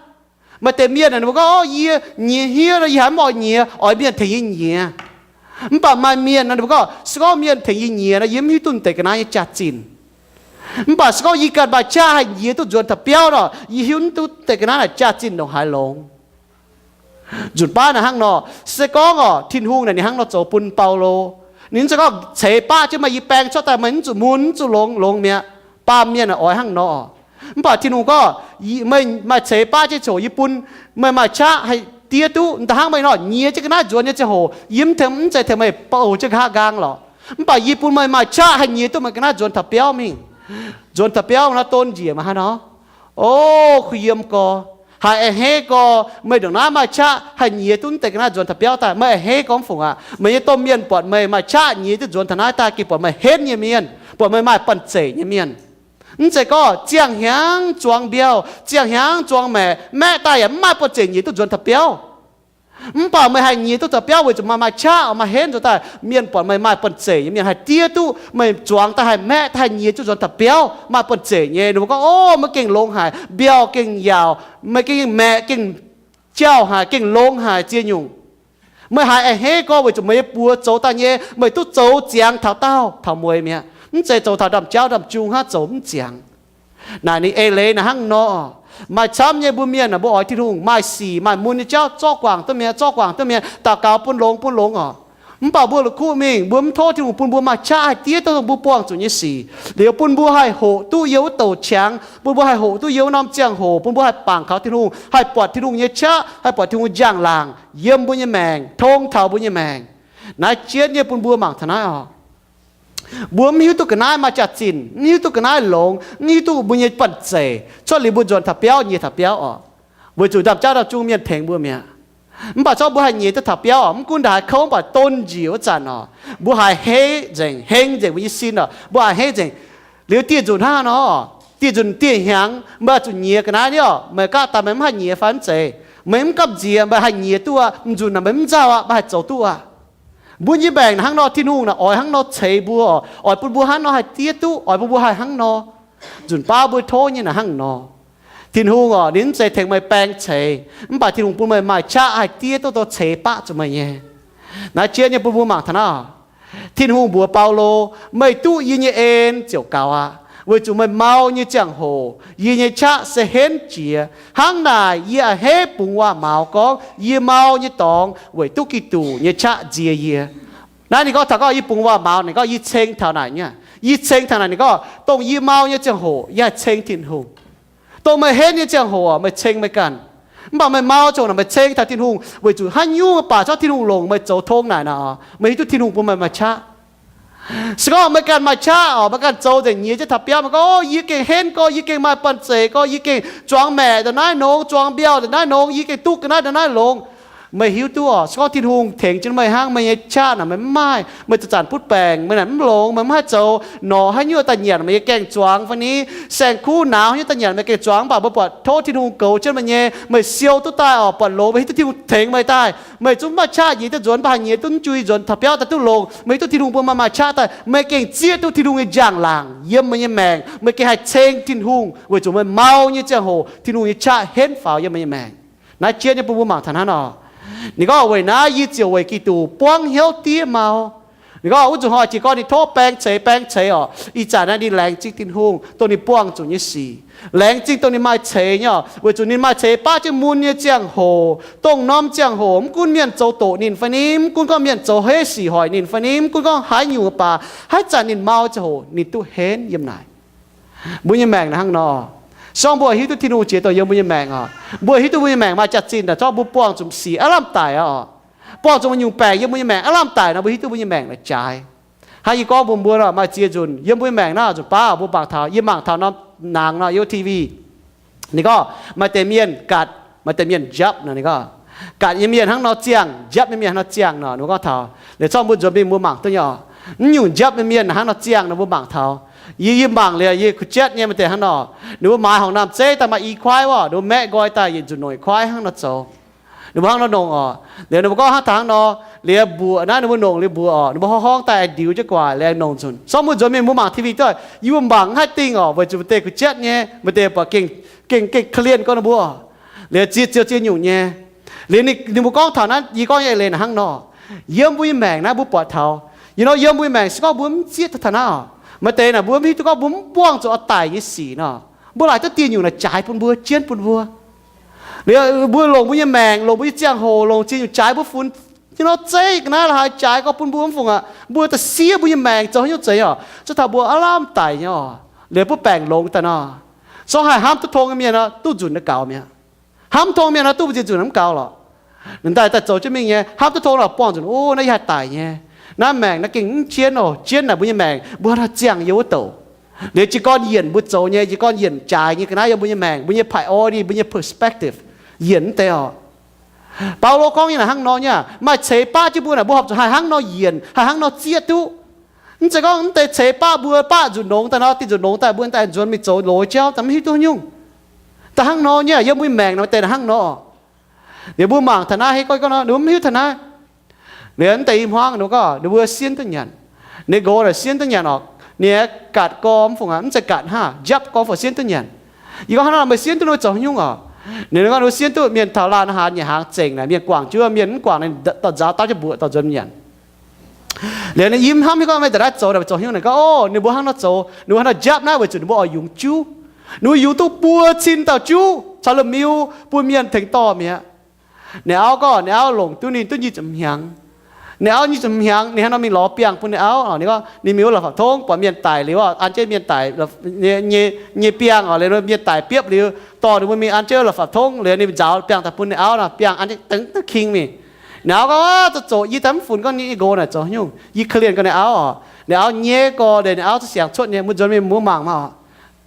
Maaih deix mienh ninh mbuo gorngv, Yie nyiex hniev nor, yie haiz mv oix nyiex, oix mienh tengx yie nyiex. Mv baac maaih mienh ninh mbuo gorngv, Se gorngv mienh tengx yie nyiex nor, yie mv hiuv duqv mv deix ga'naaiv nyei jaax-zinh. Mv baac se gorngv yie ganh maaih qaqv haih nyiex duqv nzuonx taux biauv nor, yie hiuv duqv mv deix ga'naaiv naaic jaax-zinh ndongc haaix longx. Nzunc baav naaic hnangv nor, se gorngv oc, Tin-Hungh naaic ninh hnangv nor zoux bun Baulo. Ninh mv zeiz gorngv ceix baqv jienv meih, yie baeng cuotv daaih meih mv zuqc mun, mv zuqc longx, longx mi'aqv. Baamh mienh oix hnangv nor. Mv baac Tin-Hungh gorngv, Meih maaih ceix baqv jienv ziouc yie bun meih maaih qaqv haih diev duqv. Da'hnangv meih nor nyiex jienv ga'naaiv nzuonx nyei ziangh hoc, yie mv tengx, mv zeiz tengx meih bouh jienv nqa'haav nqaang lorqc. Mv baac yie bun meih maaih qaqv haih nyiex duqv meih ga'naaiv nzuonx taux biauv mingh. Nzuonx taux biauv nor, don njiec maaih haaix nor? O, kuh yiem gorx, haiz a'hneiv gorx, meih ndongc naaiv maaih qaqv haih nyiex duqv mv deix ga'naaiv nzuonx taux biauv daaih, meih a'hneiv gorx mv fungc aqv. Meih nyei domh mienh buatc meih maaih qaqv nyiex duqv nzuonx taux naaiv daaih, gengh buatc meih henv nyei mienh, buatc meih maaih banh zeic nyei mienh. Mv zeiz gorngv ziangh hnyangx zuangx mbiauh, ziangh hnyangx zuangx maeqc, maeqv daaih yaac mv maaih banh zeic nyiex duqv nzuonx taux biauv. Mv baac meih haih nyiex duqv taux biauv weic zuqc maaih, maaih qaqv, maaih henv nzuonx daaih. Mienh buatc meih maaih banh zeic nyei mienh haih diev duqv meih zuangx daaih haih maeqv daaih haih nyiex duqv nzuonx taux biauv, maaih banh zeic nyei. Ninh mbuo gorngv, O, meih gengh longx haic, mbiauh gengh yaauc, meih gengh maeqc gengh jauh haic, gengh longx haic ziex nyungc. Meih haiz a'hneiv gorx weic zuqc meih nyei buoz zoux daaih nyei, meih duqv zoux ziangx taux daauh taux mueiz mi'aqv. Mv zeiz zoux taux ndaamv-jauv ndaamv-jung hnangv, zoux mv ziangx. Naaic ninh eix leiz naaic hnangv nor. Maaih camv nyei mbuo mienh naaic, mbuo oix Tin-Hungh maaih sic maaih mun nyei jauv zorqv guangc duqv mi'aqv, zorqv guangc duqv mi'aqv, daux gaux bun longx bun longx oc. Mv baac mbuo la'kuqv mingh, mbuo mv tov Tin-Hungh bun mbuo maaih qaqv haih diev duqv dongh mbuo buangh zuqc nyei sic, liuz bun mbuo haih hoqc duqv yiem wuov douc qangx, bun mbuo haih hoqc duqv yiem wuov norm ziangh hoc, bun mbuo haih bangc kaux Tin-Hungh, haih buatc Tin-Hungh nyei qaqv, haih buatc Tin-Hungh njang-laangc yiem mbuo nyei maengc, tong taux mbuo nyei maengc. Naaiv jienv nyei bun mbuo mangc taux naaiv oc. Mbuo mv hiuv duqv ga'naaiv maaih jaax-zinh, mv hiuv duqv ga'naaiv longx, mv hiuv duqv mbuo nyei banh zeic cuotv liuz mbuo nzuonx taux biauv, nyiex taux biauv oc. Weic zuqc ndaamv-jauv ndaamv-jung mienh tengx mbuo mi'aqv. Mv baac zorqv mbuo haih nyiex duqv taux biauv oc, mv gunv ndaaih haaix kouv, mv baac don njiec wuov zanc oc, mbuo haiz a'hneiv nzengc, heng nzengc mbuo nyei sin oc, mbuo haiz a'hneiv nzengc. Liuz dieh nzunc hnangv nor, dieh nzunc dieh hnyangx meih zuqc nyiex ga'naaiv nyei oc. Meih gapv daaih meih mv haih nyiex fai mv zeiz? Meih mv gamh nziex meih haih nyiex duqv aqv. Nzunc naaic meih mv nzauh aqv, meih haih zoux duqv aqv. Mbuo nyei maengc hnangv nor, Tin-Hungh naaic oix hnangv nor ceix mbuo oc, oix bun mbuo hnangv nor haih diev duqv, oix bun mbuo haih hnangv nor. Nzunc baav mbuo tov nyei naaic hnangv nor. Tin-Hungh oc, ninh mv zeiz tengx meih baeng ceix, mv baac Tin-Hungh bun meih maaih qaqv haih diev duqv dongh ceix baqv zuqc meih nyei. Naaiv jienv nyei bun mbuo mangc taux naaiv. Tin-Hungh mbuox Baulo, Meih duqv yie nyei en ziouc gaux aqv, weic zuqc meih mau nyei ziangh hoc yie nyei qaqv se henv jiex. Hnangv naaic yie a'hneiv bungx waac-maux gorngv yie mau nyei dorngx weic duqv Giduc nyei qaqv nzie yie. Naaiv ninh gorngv taux gorngv yie bungx waac-maux, ninh gorngv yie ceng taux naaic nyei. Yie ceng taux naaic, ninh gorngv dongh yie mau nyei ziangh hoc yie haih ceng Tin-Hungh. Dongh meih henv nyei ziangh hoc meih ceng meih ganh. Mv baac meih mau ziangh hoc naaic meih ceng taux Tin-Hungh weic zuqc haaix nyungc baac zorqv Tin-Hungh longc meih zoux tong naaic nor, meih hiuv duqv Tin-Hungh bun meih maaih qaqv. Se gorngv meih ganh maaih qaqv oc, meih ganh zoux nzengc nyiex jienv taux biauv, meih gorngv, O, yie gengh henv gorx, yie gengh maaih banh zeic gorx, yie gengh zuangx maeqc ndongc naaiv nongx, zuangx mbiauh ndongc naaiv nongx, yie gengh duqv ga'naaiv ndongc naaiv longx. Meih hiuv duqv oc, se gorngv Tin-Hungh tengx jienv meih hnangv, meih nyei qaqv naaic meih mv maaih, meih zanc-zanc butv baengc, meih naaic mv longx, meih mv haih zoux, norqc haaix nyungc daaih nyanc meih nyei gaeng-zuangx fai ni, saeng-kuv nauz haaix nyungc daaih nyanc meih gaeng-zuangx, mv baac meih buatc tov Tin-Hungh goux jienv meih nyei, meih siou duqv daaih oc, buatc longx, meih hiuv duqv Tin-Hungh tengx meih daaih, meih zungv mv maaih qaqv nyiex duqv nzuonx, mv baac haih nyiex duqv mv jui nzuonx taux biauv daaih duqv longx, meih hiuv duqv Tin-Hungh bun meih maaih qaqv daaih, meih gengh zieqv duqv Tin-Hungh nyei njang-laangc yiem meih nyei maengc, meih gengh haih ceng Tin-Hungh weic zuqc meih mau nyei ziangh hoc Tin-Hungh nyei qaqv henv faaux yiem meih nyei maengc. Naaiv jienv nyei bun mbuo mangc taux hnangv nor. Ninh gorngv, Weic naaiv yie ziouc weic Giduc buangv hnyouv diev mau. Ninh gorngv wuov nzunc hnoi jiez gorn ninh tov baeng ceix, baeng ceix oc, ih zanc naaiv ninh laengz zingh Tin-Hungh dongh ninh buangh zuqc nyei sic, laengz zingh dongh ninh maaih ceix nyei oc, weic zuqc ninh maaih ceix baav jienv mun nyei ziangh hoc, dongh norm ziangh hoc mv gunv mienh zoux doqc ninh fai ni, mv gunv gorngv mienh zoux heiv sic hoic ninh fai ni, mv gunv gorngv haaix nyungc baac, haaix zanc ninh mau ziangh hoc ninh duqv henv yiem naaic. Mbuo nyei maengc naaic hnangv nor. Se gorngv mbuo hiuv duqv Tin-Hungh jiex dongh yiem mbuo nyei maengc oc, mbuo hiuv duqv mbuo nyei maengc maaih jaax-zinh daaih, zorqv mbuo buangh zuqc sic aav lamh daic oc, buangh zuqc mbuo nyungc baengc yiem mbuo nyei maengc aav lamh daic nor, mbuo hiuv duqv mbuo nyei maengc naaic jaaix. Hnangv yie gorngv mbuox mbuo nor, maaih ziex nzunc yiem mbuo nyei maengc naaiv, nzunc baav mbuo mangc taux, yie mangc taux norm hnaangx nor, YouTube, ninh gorngv maaih deix mienh gatc, maaih deix mienh njapv nor, ninh gorngv gatc nyei mienh hnangv nor ziangh, njapv nyei mienh hnangv nor ziangh nor, ninh mbuo gorngv taux. Liuz zorqv mbuo nzuonx mingh mbuo mangc duqv nyei oc. Mv nyungc njapv nyei mienh hnangv nor ziangh nor mbuo mangc taux. Yie, yie mangc liuz yie kuh jatv nyei maaih deix hnangv nor, ninh mbuo maaiz horngc naamh zeiv daaih maaih i kuaaiv wuov, ninh mbuo maeqv nqoi daaih yietc nzunc nongc i kuaaiv hnangv nor zoux. Ninh mbuo hnangv nor nongc oc. Liuz ninh mbuo gorngv hnangv taux hnangv nor, liuz mbuoqc naaiv ninh mbuo nongc liuz mbuoqc oc, ninh mbuo horngh horngh daaih aengx ndiux jienv gu'nguaaic liuz aengx nongc nzunc. Sorng mbuo nzuonx mingh mbuo mangc T V duqv, yie mbuo mangc mv haih dingh oc, weic zuqc maaih deix kuh jatv nyei, maaih deix buatc gengh, gengh, gengh korv-lienh gorngv ninh mbuo oc. Liuz ziex, ziex, ziex nyungc nyei. Liuz ninh, ninh mbuo gorngv taux naaiv, yie gorngv nyei eix leiz naaic hnangv nor, yiem mbuo nyei maengc naaiv mbuo buatc taux, you know, yiem mbuo nyei maengc se gorngv mbuo mv zieqv taux taux naaiv oc, maaih deix naaic mbuo mv hiuv duqv gorngv mbuo mv buangh zuqc oix daic nyei sic nor. Mbuo laaic duqv dieh nyungc naaic jaaix bun mbuo, jienv bun mbuo. Liuz mbuo longc mbuo nyei maengc, longc mbuo nyei ziangh hoc, longc ziex nyungc jaaix mbuo funx, you know, zeiv ga'naaiv la'haaix jaaix gorngv bun mbuo mv fungc aqv, mbuo da'siev mbuo nyei maengc zoux haaix nyungc zeiz oc, zuov taux mbuo aav lamh daic nyei oc. Liuz mbuo baengc longx daaih nor, sorng haih hnamv duqv tong nyei mienh nor duqv nzunc naaiv gaux mi'aqv. Hnamv tong mienh nor duqv mbu'ziex nzunc mv gaux lorqc. Ninh daaih, daaih zoux jienv mingh nyei, hnamv duqv tong lorqc, buangh nzunc, o, naaiv yie haih daic nyei. Naaiv maengc naaiv gengh mv jienv oc, jienv naaic mbuo nyei maengc, mbuo haih ziangh yie wuov douc. Liuz jiez gorn yienc mbuo zoux nyei, jiez gorn yienc jaaix nyei ga'naaiv yiem mbuo nyei maengc, mbuo nyei priority, mbuo nyei perspective, yienc mv deix oc. Baulo gorngv nyei naaic hnangv nor nyei, maaih ceix baqv jienv mbuo naaic, mbuo horpc zuqc haih hnangv nor yienc, haih hnangv nor zieqv duqv. Mv zeiz gorngv mv deix ceix baqv mbuo baqv nzunc longx daaih nor, dieh nzunc longx daaih mbuo daaih nzuonx mingh zoux loz jauv daaih mv hiuv duqv nyungc. Daaih hnangv nor nyei, yiem mbuo maengc nor deix hnangv nor. Liuz mbuo mangc taux naaiv, hei gorngv, gorngv nor, ninh mbuo mv hiuv taux naaiv. Liuz mv deix i hmuangv ninh mbuo gorngv ninh mbuo sienv duqv nyanc. Ninh nqox naaic sienv duqv nyanc oc. Ninh aengx gatc gorx mv fungc aqv, mv zeiz gatc hnangv, njapv gorx mv fungc sienv duqv nyanc. Yie gorngv hnangv nor meih sienv duqv ninh mbuo zoux haaix nyungc oc? Ninh gorngv ninh mbuo sienv duqv mienh taux laanh hnaan nyanc hnaangx zengc naaic, mienh guangc jienv, mienh mv guangc ninh dorh nzaaux daav jienv mbuoqc dorh nzuonx nyanc. Liuz ninh yiem hnamv hiuv gorngv meih daaih naaiv zoux naaic zoux haaix nyungc. Ninh gorngv, o, ninh mbuo hnangv nor zoux, ninh mbuo hnangv nor njapv naaiv weic zuqc ninh mbuo oix yungz juv. Ninh mbuo yungz duqv buo cin dauh juv caux la'miu bun mienh tengx dorh mi'aqv. Ninh auv gorngv ninh auv longc duqv ninh duqv nyic ziepc hnyangx. Ninh auv nyic ziepc hnyangx ninh hnangv nor mingh lorz biangh bun ninh auv oc. Ninh gorngv ninh mingh wuov la'fapv tongv buatc mienh daic liuz oc, an jienv mienh daic nyei, nyei biangh oc, liuz mienh daic biopv liuz, dorh ninh mbuo mingh an jienv wuov la'fapv tongv liuz ninh nzaaux biangh daaih bun ninh auv nor, biangh an jienv dengv duqv king mingh. Ninh auv gorngv, o, zoux zoqc yie daaih mv funx gorngv ninh nqox naaic zoux haaix nyungc, yie korv-lienh gorngv ninh auv oc. Ninh auv nyei gorx liuz ninh auv zuqc siangx cuotv nyei, mbuo nzuonx mingh mbuo mangc maah oc.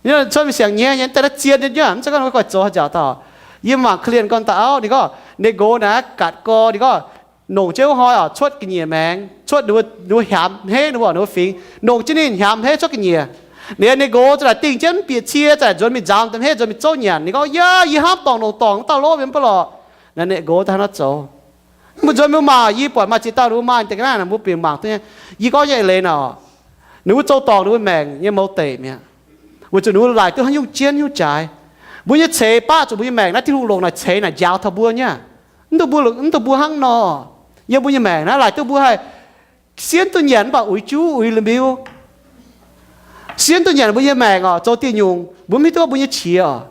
Cuotv mingh siangx nyei nyei, daaih naaiv zien nyei, mv zeiz gorngv ninh mbuo goiv zoux haaix nziaauc dauh. Yie mangc korv-lienh gorngv daaih auv, ninh gorngv ninh nqox naaiv gatc gorx, ninh gorngv nongc jienv wuov hnoi oc, cuotv ga'nyiec maengx, cuotv ninh mbuo, ninh mbuo hiaamx hmeiv ninh mbuo, ninh mbuo fingx, nongc jienv ninh hiaamx hmeiv cuotv ga'nyiec. Liuz ninh nqox za'naaic dingh jienv mv bieqc cie, za'naaic nzuonx mingh nzaaux daaih hmeiv nzuonx mingh zouv nyanc. Ninh gorngv, yaac yie hnamv dorngc longc dorngc wuov dauh lov mienh mv baac lorqc. Naaiv ninh nqox daaih hnangv nor zoux. Mbuo nzuonx mbuo mangc, yie buatc maaih ziex dauh ninh mbuo maaih deix ga'naaiv naaic, mbuo bieqc mangc duqv nyei. Yie gorngv nyei eix leiz naaic, ninh mbuo zoux dorngc ninh mbuo maengc nyei mouz deic mi'aqv, weic zuqc ninh mbuo laaic duqv haaix nyungc jienv haaix nyungc jaaix. Mbuo nyei ceix baqv zuqc mbuo nyei maengc naaiv Tin-Hungh longc naaic ceix naaic njaaux taux mbuo nyei. Mv dungx mbuo, mv dungx mbuo hnangv nor. Yiem mbuo nyei maengc naaiv laaic duqv mbuo haih sienv duqv nyanc mv baac uix juv uix la'miu. Sienv duqv nyanc mbuo nyei maengc oc, zoux dieh nyungc mbuo mv hiuv duqv mbuo nyei qiex oc.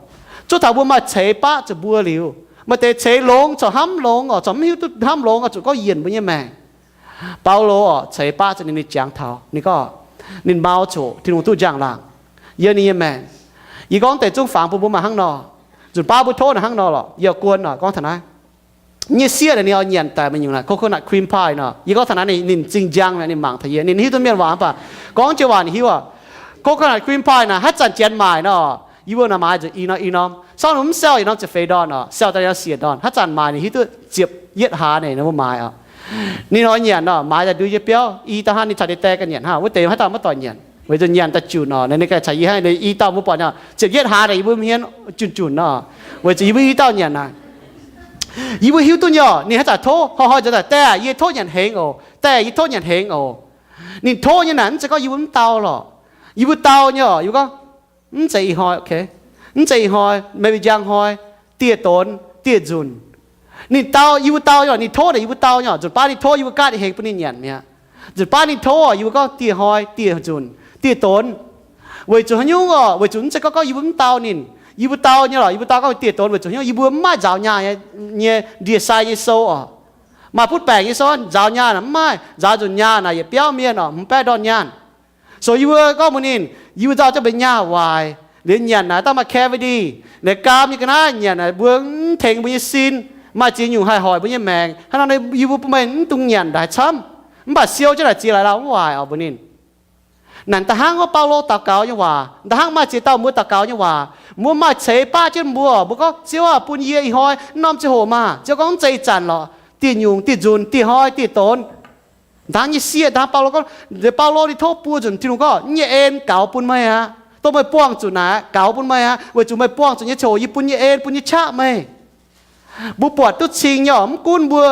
Zuov taux mbuo maaih ceix baqv zuqc mbuo liuz, maaih deix ceix longx corc hnamv longx oc, corc mv hiuv duqv hnamv longx oc, zuqc gorngv yienc mbuo nyei maengc. Baulo oc, ceix baqv zuqc ninh, ninh jangx taux ninh gorngv, ninh mau coc Tin-Hungh duqv njang-laangc yiem ninh nyei maengc. Yie gorngv deix zungv fangx bun mbuo maaih hnangv nor. Nzunc baav mbuo tov naaic hnangv nor lorqc, yie guon oc, gorngv taux naaiv. Nyei sieqv naaic ninh oix nyanc daaih meih nyungc naaic coconut cream pie nor. Yie gorngv taux naaiv ninh, ninh zingh njang mi'aqv, ninh mangc taux yie, ninh hiuv duqv mienh waac mv baac gorngv jienv waac ninh hiuv oc. Coconut cream pie naaic haaix zanc janx maaic nor, yie mbuo naaic maaiz nzengc i norm i norm, sorng ninh mv sell yietc norm ziepc feix ndorn oc, sell daaih siec ndorn. Haaix zanc maaic ninh hiuv duqv ziepc yietv hlaax naaic ninh mbuo maaiz oc. Ninh oix nyanc nor, maaiz daaih ndui nyei biauv, i daaih hnangv ninh caux deix daeh ganh nyanc hnangv, wuov deix haaix dauh maiv doic nyanc, weic zuqc nyanc daaih junc nor. Naaiv ninh ganh caux yie hnangv, i dauh mbuo buatc nor, ziepc yietv hlaax naaic yie mbuo hmien junc junc nor, weic zuqc yie mbuo i dauh nyanc naaic. Yie mbuo hiuv duqv nyei oc, ninh haaix zanc tov, hnoi-hnoi nzuonx daaih, daeh, yie tov nyanc hengx oc, daeh, yie tov nyanc hengx oc. Ninh tov nyei naaic mv zeiz gorngv yie mbuo mv dau lorqc. Yie mbuo dau nyei oc, yie mbuo gorngv, mv zeiz ih hnoi, mv zeiz ih hnoi, maybe njang hnoi, dieh donx, dieh nzunc. Ninh dau, yie mbuo dau nyei oc, ninh tov naaic yie mbuo dau nyei oc. Nzunc baav ninh tov yie mbuo gaatv hengx bun ninh nyanc mi'aqv. Nzunc baav ninh tov yie mbuo gorngv dieh hnoi, dieh nzunc, dieh donx. Weic zuqc haaix nyungc oc? Weic zuqc mv zeiz gorngv, gorngv yie mbuo mv dau ninh. Yie mbuo dau nyei lorqc, yie mbuo dau gorngv dieh donx weic zuqc haaix nyungc? Yie mbuo mv maaih nzaaux nyaah nyei, nyei ndie-sai nyei sou oc. Maaih butv baengc nyei sou nzaaux nyaah naaic mv maaih, nzaaux nzunc nyaah naaic yietc biauv mienh oc, hmz baeqv ndorn nyaanh. So yie mbuo gorngv mbuox ninh, yih mbuo nzauh jienv mbuo nyei nyaah waaic, liuz nyanc naaic daaih maaih cavity, naaic gaam nyei ga'naaiv nyanc naaic mbuo mv tengx mbuo nyei sin, maaih ziex nyungc haih hoic mbuo nyei maengc. Hnangv naaiv yie mbuo bun meih mv dungx nyanc ndaaih camv, mv baac siou jienv naaic ziex laaix lauh mv waaic oc, mbuox ninh. Naaic da'hnangv wuov Baulo daux gaux nyei waac, da'hnangv maaih ziex dauh mbuo daux gaux nyei waac, mbuo maaih ceix baqv jienv mbuo, mbuo gorngv, Ziouv aah, bun yie ih hnoi norm ziangh hoc maah. Ziouv gorngv, Mv zeiz ih zanc lorqc. Dieh nyungc, dieh nzunc, dieh hnoi, dieh donx, da'hnangv nyei sieqv, da'hnangv Baulo gorngv, Baulo ninh tov buo nzunc, Tin-Hungh gorngv, Yie nyei en gaux bun meih aqv. Dongh meih buangh zuqc naaic gaux bun meih aqv, weic zuqc meih buangh zuqc nyei ziangh hoc yie bun nyei en, bun nyei qaqv meih. Mbuo buatc duqv cing nyei oc. Mv gunv mbuo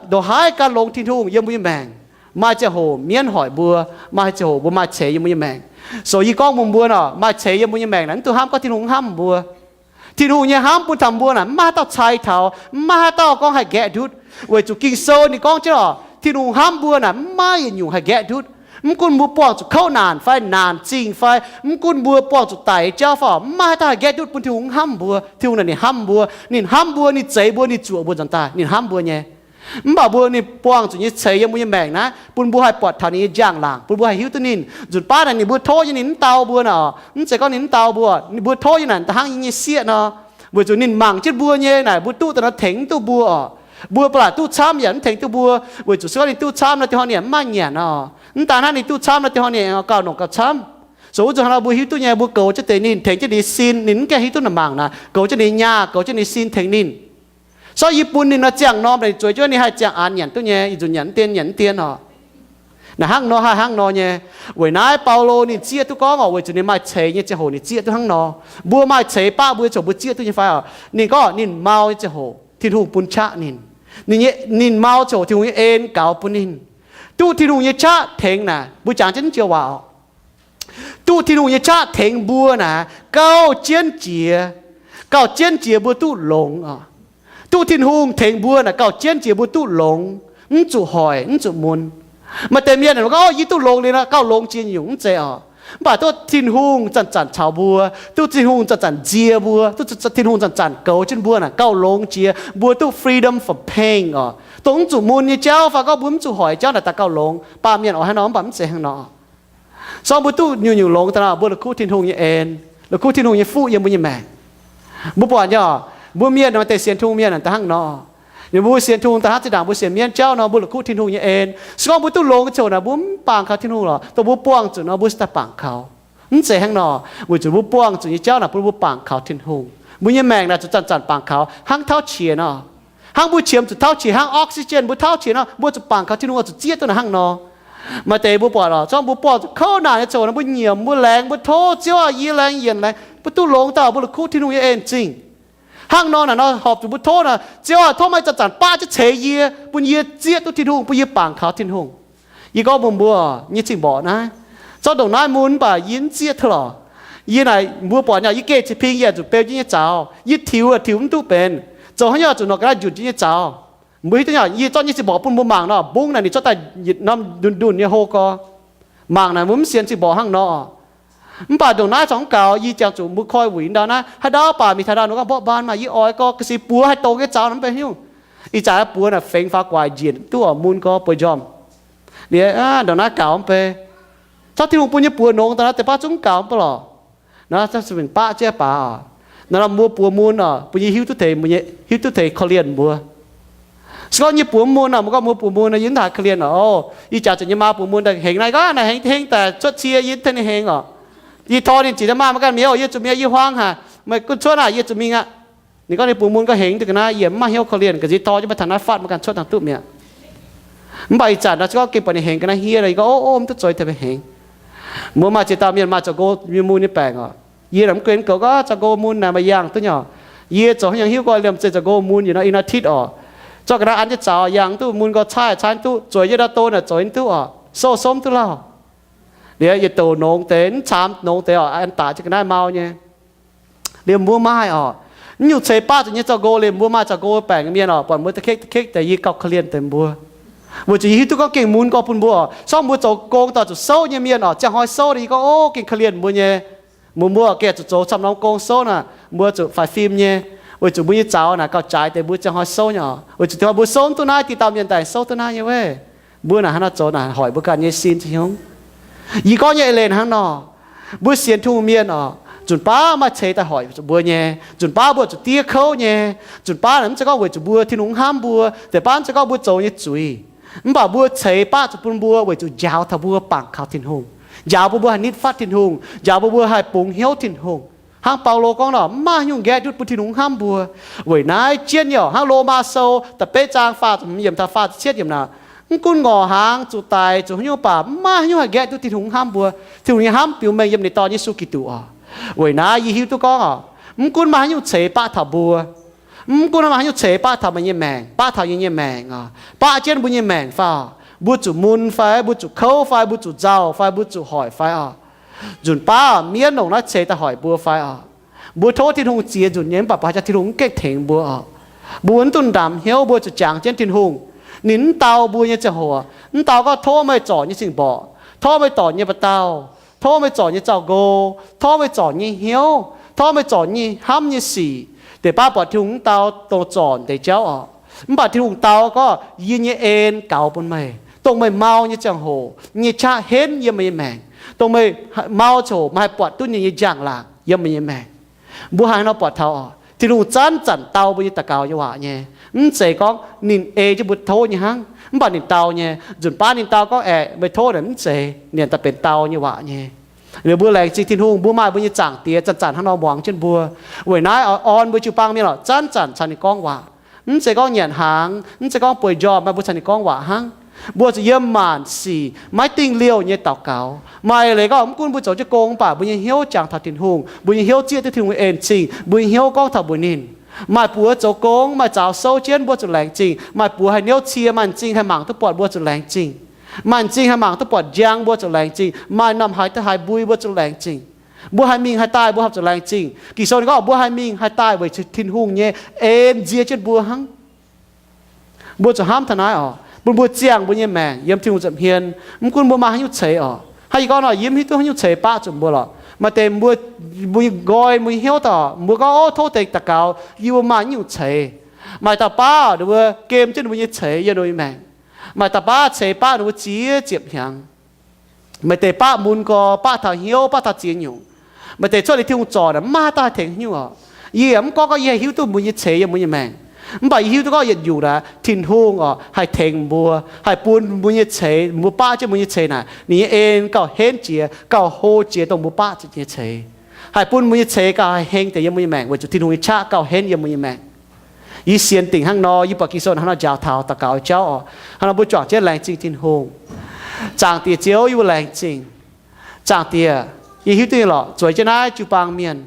ndongc haaix gan longx Tin-Hungh yiem mbuo nyei maengc, maaih ziangh hoc mienv hoic mbuo, maaih ziangh hoc mbuo maaih ceix yiem mbuo nyei maengc. So yie gorngv mbuox mbuo nor, maaih ceix yiem mbuo nyei maengc naaic, mv dungx hnamv gorngv Tin-Hungh mv hnamv mbuo. Tin-Hungh nyei hnamv bun taux mbuo naaic, mv maaih haaix dauh cai taux, mv maaih haaix dauh gorngv haih nqaeqv ndutv, weic zuqc Ging-Sou ninh gorngv jienv oc, Tin-Hungh hnamv mbuo naaic, mv maaih yietc nyungc haih nqaeqv ndutv. Mv gunv mbuo buangh zuqc kouv naanc fai naanc zingh fai, mv gunv mbuo buangh zuqc daic jauv fai, mv maaih haaix dauh haih nqaeqv ndutv bun Tin-Hungh hnamv mbuo. Tin-Hungh naaic ninh hnamv mbuo, ninh hnamv mbuo, ninh zeix mbuo, ninh zuoqc mbuo nzuonx daaih, ninh hnamv mbuo nyei. Mv baac mbuo, ninh buangh zuqc nyei ceix yiem mbuo nyei maengc naaiv, bun mbuo haih buatc taux ninh nyei njang-laangc, bun mbuo haih hiuv duqv ninh. Nzunc baav naaic ninh mbuo tov nyei ninh mv dau mbuo naaic oc. Mv zeiz gorngv ninh mv dau mbuo, ninh mbuo tov nyei naaic da'hnangv yie nyei sieqv nor, weic zuqc ninh mangc jienv mbuo nyei naaic, mbuo duqv daaih nor tengx mv duqv mbuo oc. Mbuo ba'laqc duqv camv yaac mv tengx duqv mbuo, weic zuqc se gorngv ninh duqv camv nor, dinh hnoi ninh mv maaih nyanc oc. Mv daaih hnangv ninh duqv camv nor, dinh hnoi ninh gauh nongc gauh camv. So wuov nzunc hnangv nor mbuo hiuv duqv nyei, mbuo goux jienv deix ninh, tengx jienv ninh sin, ninh mv gaengh hiuv duqv naaic mangc naaic, goux jienv ninh nyaah, goux jienv ninh sin tengx ninh. So yie bun ninh nor ziangh norm daaih zueiz jienv ninh haih ziangh aanx nyanc duqv nyei, yietc nzunc nyanc mv dien, nyanc mv dien oc. Naaic hnangv nor haih hnangv nor nyei. Weic naaiv Baulo ninh zieqv duqv gorngv oc, weic zuqc ninh maaih ceix nyei ziangh hoc ninh zieqv duqv hnangv nor. Mbuo maaih ceix baqv mbuo nyei ziangh hoc mbuo zieqv duqv nyei fai oc? Ninh gorngv ninh mau nyei ziangh hoc Tin-Hungh bun qaqv ninh. Ninh nyei, ninh mau ziangh hoc Tin-Hungh nyei en gaux bun ninh. Duqv Tin-Hungh nyei qaqv tengx naaic, mbuo jangx jienv naaiv joux waac oc. Duqv Tin-Hungh nyei qaqv tengx mbuo naaic, gauh jienv jiex, gauh jienv jiex mbuo duqv longx oc. Duqv Tin-Hungh tengx mbuo naaic gauh jienv jiex mbuo duqv longx, mv zuqc hoic, mv zuqc mun. Maaih deix mienh gorngv, Yie duqv longx liuz nor, gauh longx jiex nyungc, mv zeiz oc. Mv baac duqv Tin-Hungh zanc-zanc caux mbuo, duqv Tin-Hungh zanc-zanc nzie mbuo, duqv Tin-Hungh zanc-zanc goux jienv mbuo naaic gauh longx jiex, mbuo duqv freedom from pain oc. Dongh mv zuqc mun nyei jauv fai gorngv mbuo mv zuqc hoic jauv naaic daaih gauh longx. Baamh mienh oix hnangv nor, mv baac mv zeiz hnangv nor. So mbuo duqv nyungc-nyungc longx daaih nor, mbuo la'kuqv Tin-Hungh nyei en, la'kuqv Tin-Hungh nyei fuqv yiem mbuo nyei maengc. Mbuo buatc nyei oc, mbuo mienh maaih deix sienx Tin-Hungh mienh daaih hnangv nor. Ninh mbuo sienx Tin-Hungh daaih hnangv zinh ndaangc mbuo sienx mienv jauv nor, mbuo la'kuqv Tin-Hungh nyei en. Se gorngv mbuo duqv longx nyei ziangh hoc naaic, mbuo mv bangc kaux Tin-Hungh lorqc, dongh mbuo buangh zuqc nor, mbuo se daaih bangc kaux. Mv zeiz hnangv nor, weic zuqc mbuo buangh zuqc nyei jauv naaic bun mbuo bangc kaux Tin-Hungh. Mbuo nyei maengc naaic zuqc zanc-zanc bangc kaux, hnangv tauv qiex nor. Hnangv mbuo qiemx zuqc tauv qiex, hnangv oxygen mbuo tauv qiex nor, mbuo zuqc bangc kaux Tin-Hungh oix zuqc zieqv duqv naaic hnangv nor. Maaih deix mbuo buatc lorqc, zorngv mbuo buangh zuqc kouv naanc nyei ziangh hoc naaic, mbuo nyiemc, mbuo laengz, mbuo tov Ziouv aah, yie laengz yienc laengz, mbuo duqv longx daaih, mbuo la'kuqv Tin-Hungh nyei en zingh. Hnangv nor naaic nor horpc zuqc mbuo tov naaic, Ziouv aah, tov meih zanc-zanc baqv jienv ceix yie, bun yie zieqv duqv Tin-Hungh, bun yie bangc kaux Tin-Hungh. Yie gorngv mbuox mbuo nyei zingh mborqc naaiv, zorqv ndongc naaiv mun mv baac yie mv zieqv duqv lorqc. Yie naaic mbuo buatc nyei, yie geh ziex ping yie zuqc beu jienv nyei zaux, yie tiux tiux mv duqv benx, zoux haaix nyungc zuqc nor ga'naaiv njunc jienv nyei zaux. Mbuo hiuv duqv nyei, yie zorqv nyei zingh mborqc bun mbuo mangc nor, mbungv naaic ninh zorqv daaih yietc norm ndunh ndunh nyei hlo gorx. Mangc naaic mbuo mv sienx zingh mborqc hnangv nor. Mv baac ndongc naaiv corc mv gaux, yie jangx zuqc mbuo koi wuic ndau naaiv, haaix ndau baac mingh taux ndau nor gorngv mborqv mbaan maah, yie oix gorx ga'sie buoz haih dongz nyei zaux nor mv bei hnyouv. Ih zanc buoz naaic fengx faaux guaax njiec duqv oc, mun gorx bueix njormh. Liuz ndongc naaiv gaux mv bei, zorqv Tin-Hungh bun nyei buoz nongx daaih naaiv deix baav zungv gaux mv bei lorqc. Naaiv se mingh baqv jienv baac oc. Naaiv mbuo buoz mun oc, bun yie hiuv duqv teix, hiuv duqv teix korv-lienh mbuo. Se gorngv yie buoz mun nor, mbuo gorngv mbuo buoz mun nor, yie mv haiz korv-lienh oc. Ov, yie jaax zuqc nyei maa buoz mun daaih hengx naaiv, gorngv naaic hengx, hengx daaih cuotv cie, yie mv tengx ninh hengx oc. Yie tor ninh ziqc, maa maiv ganh mi'aqv, yie zuqc mi'aqv, yie huaang haic, meih gunv cuotv naaic, yie zuqc mingh aqv. Ninh gorngv ninh buoz mun gorngv hengx duqv ga'naaiv, yie mv maaih hnyouv korv-lienh, ga'sie tor jienv maiv taux naaiv fatv, maiv ganh cuotv dangh duqv mi'aqv. Mv baac ih zanc nor se gorngv gengh buatc ninh hengx ga'naaiv hniev nor, yie gorngv, Ov, ov, mv duqv zoux taux meih hengx. Mbuo maaih ziex dauh mienh maaih zoux nqo nyei mun nyei baengc oc. Yie naaic mv guen goux gorngv zoux nqo mun naaic maaih yangh duqv nyei oc. Yie zoux haaix nyungc hiuv gorx liemh zeih zoux nqo mun yietc norm i norm titv oc. Zorqv ga'naaiv an jienv zaux, yangh duqv mun gorx, caaiv caaiv duqv, zueiz jienv ndau don naaic zoux duqv oc, sou somv duqv lauh. Liuz yietc douc nongx deix, mv caamx nongx deix oc, an daaih jienv ga'naaiv mau nyei. Liemh mbuo maaih oc, mv nyungc ceix baav zuqc nyei zoux nqo, liemh mbuo maaih zoux nqo baengc mienh oc, buatc mbuo da'kekv da'kekv deix, yie gauh korv-lienh deix mbuo. Weic zuqc yie hiuv duqv gorngv gengh mun gorx bun mbuo oc. Sorng mbuo zoux gong daaih zuqc souv nyei mienh oc, ziangh hnoi souv, yie gorngv, Ov, gengh korv-lienh mbuo nyei. Mbuo, mbuo gengh zuqc zoux camv norm gong souv naaic, mbuo zuqc faix fim nyei. Weic zuqc mbuo nyei zaux naaic gauh jaaix deix mbuo ziangh hnoi souv nyei oc. Weic zuqc dinh hnoi mbuo souv mv duqv naaiv, diqc dauh mienh daaih souv duqv naaiv nyei weic. Mbuo naaic hnangv nor zoux naaic hoic mbuo ganh nyei sin ziex nyungc. Yie gorngv nyei eix leiz hnangv nor, mbuo sienx Tin-Hungh mienh oc, nzunc baav maaih ceix daaih hoic mbuo nyei, nzunc baav mbuo zuqc diev kouv nyei, nzunc baav naaic mv zeiz gorngv weic zuqc mbuo Tin-Hungh mv hnamv mbuo, deix baav mv zeiz gorngv mbuo zoux nyei zuiz. Mv baac mbuo ceix baav zuqc bun mbuo weic zuqc njaaux taux mbuo bangc kaux Tin-Hungh, njaaux bun mbuo haih nitv fatv Tin-Hungh, njaaux bun mbuo haih bungx hnyouv Tin-Hungh. Hnangv Baulo gorngv nor, maiv maaih haaix nyungc nqaeqv ndutv bun Tin-Hungh hnamv mbuo. Weic naaiv jienv yaac hnangv Lomaa Sou da'betv zaang faah ziepc hmz yiemc taux faah ziepc cietv yiemc naaic, mv gunv ngorc hnaangx, zuqc daic, zuqc haaix nyungc baac, maiv maaih haaix nyungc haih nqaeqv ndutv Tin-Hungh hnamv mbuo. Tin-Hungh nyei hnamv biux mengh yiem ninh Dorn Yesu Giduc oc. Weic naaiv yie hiuv duqv gorngv oc, mv gunv maaih haaix nyungc ceix baqv taux mbuo, mv gunv maaih haaix nyungc ceix baqv taux meih nyei maengc, baqv taux yie nyei maengc oc, baqv jienv mbuo nyei maengc fai oc, mbuo zuqc mun fai, mbuo zuqc kouv fai, mbuo zuqc nzauh fai, mbuo zuqc hoic fai oc, nzunc baav mienv longc naaiv ceix daaih hoic mbuo fai oc, mbuo tov Tin-Hungh ziex nzunc nyei, mv baac mbuo haaix jangx Tin-Hungh mv gaengh tengx mbuo oc. Mbuo mv duqv ndamc hnyouv, mbuo zuqc jangx jienv Tin-Hungh. Ninh mv dau mbuo nyei ziangh hoc, mv dau gorngv tov meih zorc nyei zingh mborqc, tov meih zorc nyei mba'dauh, tov meih zorc nyei zaux-nqo, tov meih zorc nyei hnyouv, tov meih zorc nyei hnamv nyei sic, deix baav buatc Tin-Hungh mv dau dongh zorc deix jauv oc. Mv baac Tin-Hungh dau gorngv, yie nyei en gaux bun meih, dongh meih mau nyei ziangh hoc, nyei qaqv henv yiem meih nyei maengc, dongh meih mau ziangh hoc meih haih buatc duqv ninh nyei njang-laangc yiem meih nyei maengc. Mbuo haaix nor buatc taux oc? Tin-Hungh zanc-zanc dau mbuo nyei daux gaux nyei waac nyei. Mv zeiz gorngv ninh ei jienv mbuo tov nyei hnangv, mv baac ninh dau nyei. Nzunc baav ninh dau gorngv aeqv, meih tov naaic mv zeiz, ninh daaih benx dau nyei waac nyei. Liuz mbuo laengz zingh Tin-Hungh, mbuo maaih mbuo nyei Zaangc Diex zanc-zanc hnangv nor muangx jienv mbuo. Weic naaiv oix orn mbuo jiu-baang mienh lorqc, zanc-zanc caux ninh gorngv waac. Mv zeiz gorngv nyanc hnaangx, mv zeiz gorngv bueix njormh maaih mbuo caux ninh gorngv waac hnangv. Mbuo zuqc yiem maanc sic maiv dingh liouh nyei daux gaux. Maaih leiz gorngv mv gunv mbuo zoux jienv gong mv baac mbuo nyei hnyouv jangx taux Tin-Hungh, mbuo nyei hnyouv zieqv duqv Tin-Hungh en-zingh, mbuo nyei hnyouv gorngv taux mbuox ninh. Maaih buoz zoux gong, maaih zaux souv jienv, mbuo zuqc laengz zingh. Maaih buoz haih niouv cie, maaih m'zing haih mangc duqv buatc, mbuo zuqc laengz zingh. Maaih m'zing haih mangc duqv buatc njang, mbuo zuqc laengz zingh. Maaih norm haaix duqv haaix mbui, mbuo zuqc laengz zingh. Mbuo haih mingh haih daaih, mbuo haih zuqc laengz zingh. Ging-Sou ninh gorngv mbuo haih mingh haih daaih weic zuqc Tin-Hungh nyei en nzie jienv mbuo hnangv. Mbuo zuqc hnamv taux naaiv oc, bun mbuo ziangh mbuo nyei maengc yiem Tin-Hungh nza'hmien. Mv gunv mbuo maaih haaix nyungc ceix oc, hnangv yie gorngv nor, yie mv hiuv duqv haaix nyungc ceix baqv zuqc mbuo lorqc. Maaih deix mbuo, mbuo nqoi mbuo nyei hnyouv daaih, mbuo gorngv, ov, tov deix daux gaux, yie mbuo maaih nyungc ceix. Maaih dauh baav ninh mbuo gem jienv ninh mbuo nyei ceix yiem ninh mbuo nyei maengc. Maaih dauh baav ceix baqv ninh mbuo ziex ziepc hnyangx. Maaih deix baqv mun gorx, baqv taux hnyouv, baqv taux ziex nyungc. Maaih deix cuotv liuz Tin-Hungh zorc naaic maiv maaih dauh haih tengx haaix nyungc oc. Yie yaac mv gorngv gorngv yie haih hiuv duqv mbuo nyei ceix yiem mbuo nyei maengc. Mv baac yie hiuv duqv gorngv yietc nyungc naaic Tin-Hungh oc haih tengx mbuo, haih bun mbuo nyei ceix, mbuo baqv jienv mbuo nyei ceix naaic, ninh nyei en gauh henv jiex, gauh hlo jiex dongh mbuo baqv zuqc nyei ceix. Haih bun mbuo nyei ceix gauh haih heng deix yiem mbuo nyei maengc weic zuqc Tin-Hungh nyei qaqv gauh henv yiem mbuo nyei maengc. Yie sienx dingc hnangv nor, yie buatc Ging-Sou hnangv nor njaaux taux daux gaux jauv oc. Hnangv nor mbuo juangc jienv laengz zingh Tin-Hungh. Zaangc Diex Ziouv, yie mbuo laengz zingh. Zaangc Diex, yie hiuv duqv nyei lorqc, zueiz jienv naaiv jiu-baang mienh,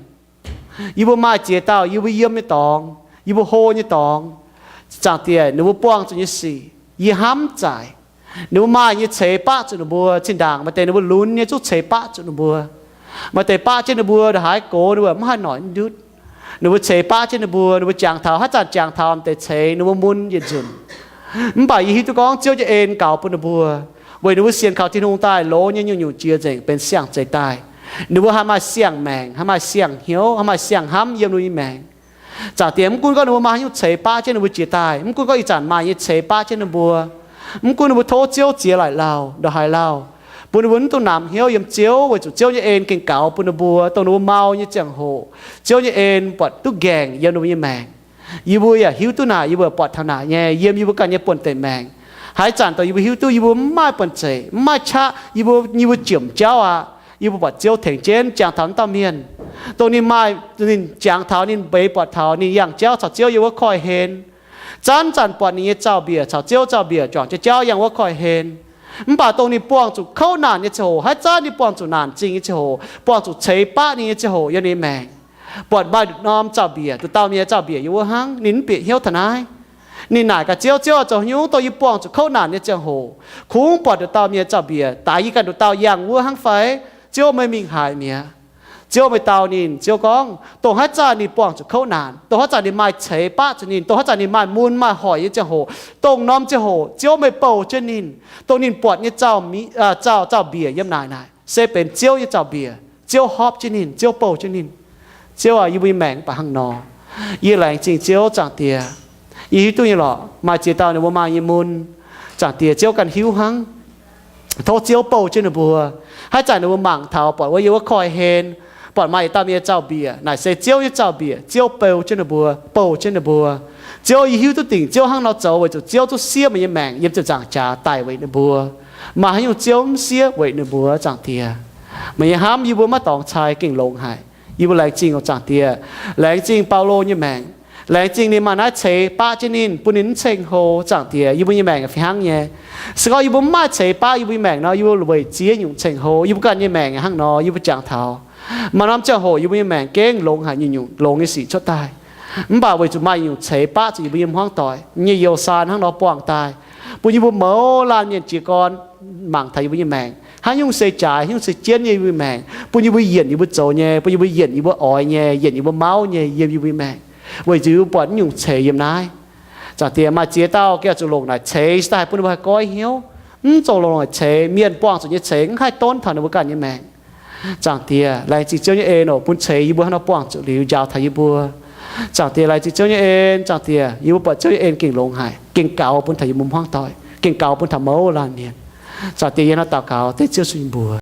yie mbuo maaih ziex dauh yie mbuo yiem nyei dorngx, yie mbuo hlo nyei dorngx. Zaangc Diex, ninh mbuo buangh zuqc nyei sic yie hnamv zaic. Ninh mbuo maaih nyei ceix baqv zuqc ninh mbuo. Zinh ndaangc maaih deix ninh mbuo lunx nyei zungv ceix baqv zuqc ninh mbuo. Maaih deix baqv jienv ninh mbuo ndongc haaix gox ninh mbuo mv haih noic ndutv. Ninh mbuo ceix baqv jienv ninh mbuo, ninh mbuo jangx taux haaix zanc jangx taux m'deix ceix ninh mbuo mun yietc nzunc. Mv baac yie hiuv duqv gorngv Ziouv nyei en gaux bun ninh mbuo, weic ninh mbuo sienx kaux Tin-Hungh daaih loz nyei nyungc-nyungc jiex nzengc benx siang-zeix daaih. Ninh mbuo haih maaih siang-maengc, haih maaih siang-hnyouv, haih maaih siang-hnamv yiem ninh mbuo nyei maengc. Zaangc Diex, mv gunv gorngv ninh mbuo maaih haaix nyungc ceix baqv jienv ninh mbuo jiex daaih, mv gunv gorngv ih zanc maaih nyei ceix baqv jienv ninh mbuo, mv gunv ninh mbuo tov Ziouv ziex laaic lauh ndongc haaix lauh, bun ninh mbuo mv dungx namx hnyouv yiem Ziouv, weic zuqc Ziouv nyei en gengh gaux bun ninh mbuo, dongh ninh mbuo mau nyei ziangh hoc, Ziouv nyei en buatc duqv nqaengc yiem ninh mbuo nyei maengc. Yie mbuo yaac hiuv duqv naaic, yie mbuo buatc taux naaic nyei yiem yie mbuo ganh nyei buonv-deic maengc. Haaix zanc dongh yie mbuo hiuv duqv yie mbuo mv maaih buonv-zeic, mv maaih qaqv, yie mbuo, yie mbuo jiemc jauv aqv, yie mbuo buatc Ziouv tengx jienv jangx taux wuov dauh mienh, dongh ninh maaih, ninh jangx taux, ninh mbeix buatc taux ninh yangh jauv caux Ziouv yiem wuov koiv-hlen. Zanc-zanc buatc ninh nyei zaux-mbiec caux Ziouv zaux-mbiec juangc jienv jauv yangh wuov koiv-hlen. Mv baac dongh ninh buangh zuqc kouv naanc nyei ziangh hoc, haaix zanc ninh buangh zuqc naanc zingh nyei ziangh hoc, buangh zuqc ceix baqv ninh nyei ziangh hoc yiem ninh maengc, buatc maaih norm zaux-mbiec, nduqc dauh mienh nyei zaux-mbiec yiem wuov hnangv, ninh mv bieqc hnyouv taux naaiv. Ninh naaic gaax Ziouv, Ziouv, zoux haaix nyungc dongh yie buangh zuqc kouv naanc nyei ziangh hoc, kungx buatc nduqc dauh mienh nyei zaux-mbiec daix yie ganh nduqc dauh yangh wuov hnangv fai? Ziouv, meih mingh haaix mi'aqv? Ziouv, meih dau ninh. Ziouv gorngv, dongh haaix zanc ninh buangh zuqc kouv naanc, dongh haaix zanc ninh maaih ceix baqv zuqc ninh, dongh haaix zanc ninh maaih mun maaih hoic nyei ziangh hoc, dongh norm ziangh hoc Ziouv meih bouh jienv ninh. Dongh ninh buatc nyei zaux, zaux-mbiec yiem naaic naaic se benx Ziouv nyei zaux-mbiec. Ziouv hopv jienv ninh, Ziouv bouh jienv ninh. Ziouv aac, yie mbuo nyei maengc mv baac hnangv nor. Yie laengz zingh Ziouv Zaangc Diex. Yie hiuv duqv nyei lorqc, maaih ziex dauh ninh mbuo maaih nyei mun, Zaangc Diex, Ziouv ganh hiuv hnangv. Tov Ziouv bouh jienv ninh mbuo. Haaix zanc ninh mbuo mangc taux buatc wuov yiem wuov koiv-hlen, buatc maaih yietc dauh mienh nyei zaux-mbiec, naaic se Ziouv nyei zaux-mbiec, Ziouv bouh jienv ninh mbuo, bouh jienv ninh mbuo. Ziouv, yie hiuv duqv dingc Ziouv hnangv nor zoux weic zuqc Ziouv duqv siev meih nyei maengc yiem ziepc nzaangc jaax daic weic ninh mbuo, maaih haaix nyungc Ziouv mv siev weic ninh mbuo, Zaangc Diex. Meih nyei hnamv yie mbuo maiv dorngx cai, gengh longx haic. Yie mbuo laengz zingh oc Zaangc Diex. Laengz zingh Baulo nyei maengc. Laengz zingh ninh maaih naaiv ceix baqv jienv ninh, bun ninh mv ceng-hlo. Zaangc Diex, yie mbuo nyei maengc fih hnangv nyei. Se gorngv yie mbuo mv maaih ceix baqv yie mbuo nyei maengc nor, yie mbuo weic ziex nyungc ceng-hlo. Yie mbuo ganh nyei maengc hnangv nor, yie mbuo jangx taux maaih norm ziangh hoc yie mbuo nyei maengc gengh longx haic, nyungc-nyungc longx nyei sic cuotv daaih. Mv baac weic zuqc maaih nyungc ceix baqv zuqc yie mbuo nyei hmuangv doic nyei youz saan hnangv nor buangh daaih, bun yie mbuo mouz laanh mienh jiez gorn mangc taux yie mbuo nyei maengc, haaix nyungc se jaaix, haaix nyungc se jienv nyei yie mbuo nyei maengc, bun yie mbuo yienc yie mbuo zoux nyei, bun yie mbuo yienc yie mbuo oix nyei, yienc yie mbuo mauv nyei yiem yie mbuo nyei maengc. Weic zuqc yie mbuo buatc naaiv nyungc ceix yiem naaiv. Zaangc Diex, maaih ziex dauh gengh zuqc longc naaic ceix, se daaih bun ninh mbuo haih goiv hnyouv. Mv zoux longc naaic ceix, mienh buangh zuqc nyei ceix mv haih donv taux ninh mbuo ganh nyei maengc. Zaangc Diex, laengz zingh Ziouv nyei en oc, bun ceix yie mbuo hnangv nor buangh zuqc liuz njaaux taux yie mbuo. Zaangc Diex, laengz zingh Ziouv nyei en. Zaangc Diex, yie mbuo buatc Ziouv nyei en gengh longx haic, gengh gaux bun taux yie mbuo hmuangv doic, gengh gaux bun taux mouz laanh mienh. Zaangc Diex, yie hnangv daux gaux dengv Ziouv Yesu nyei mbuox.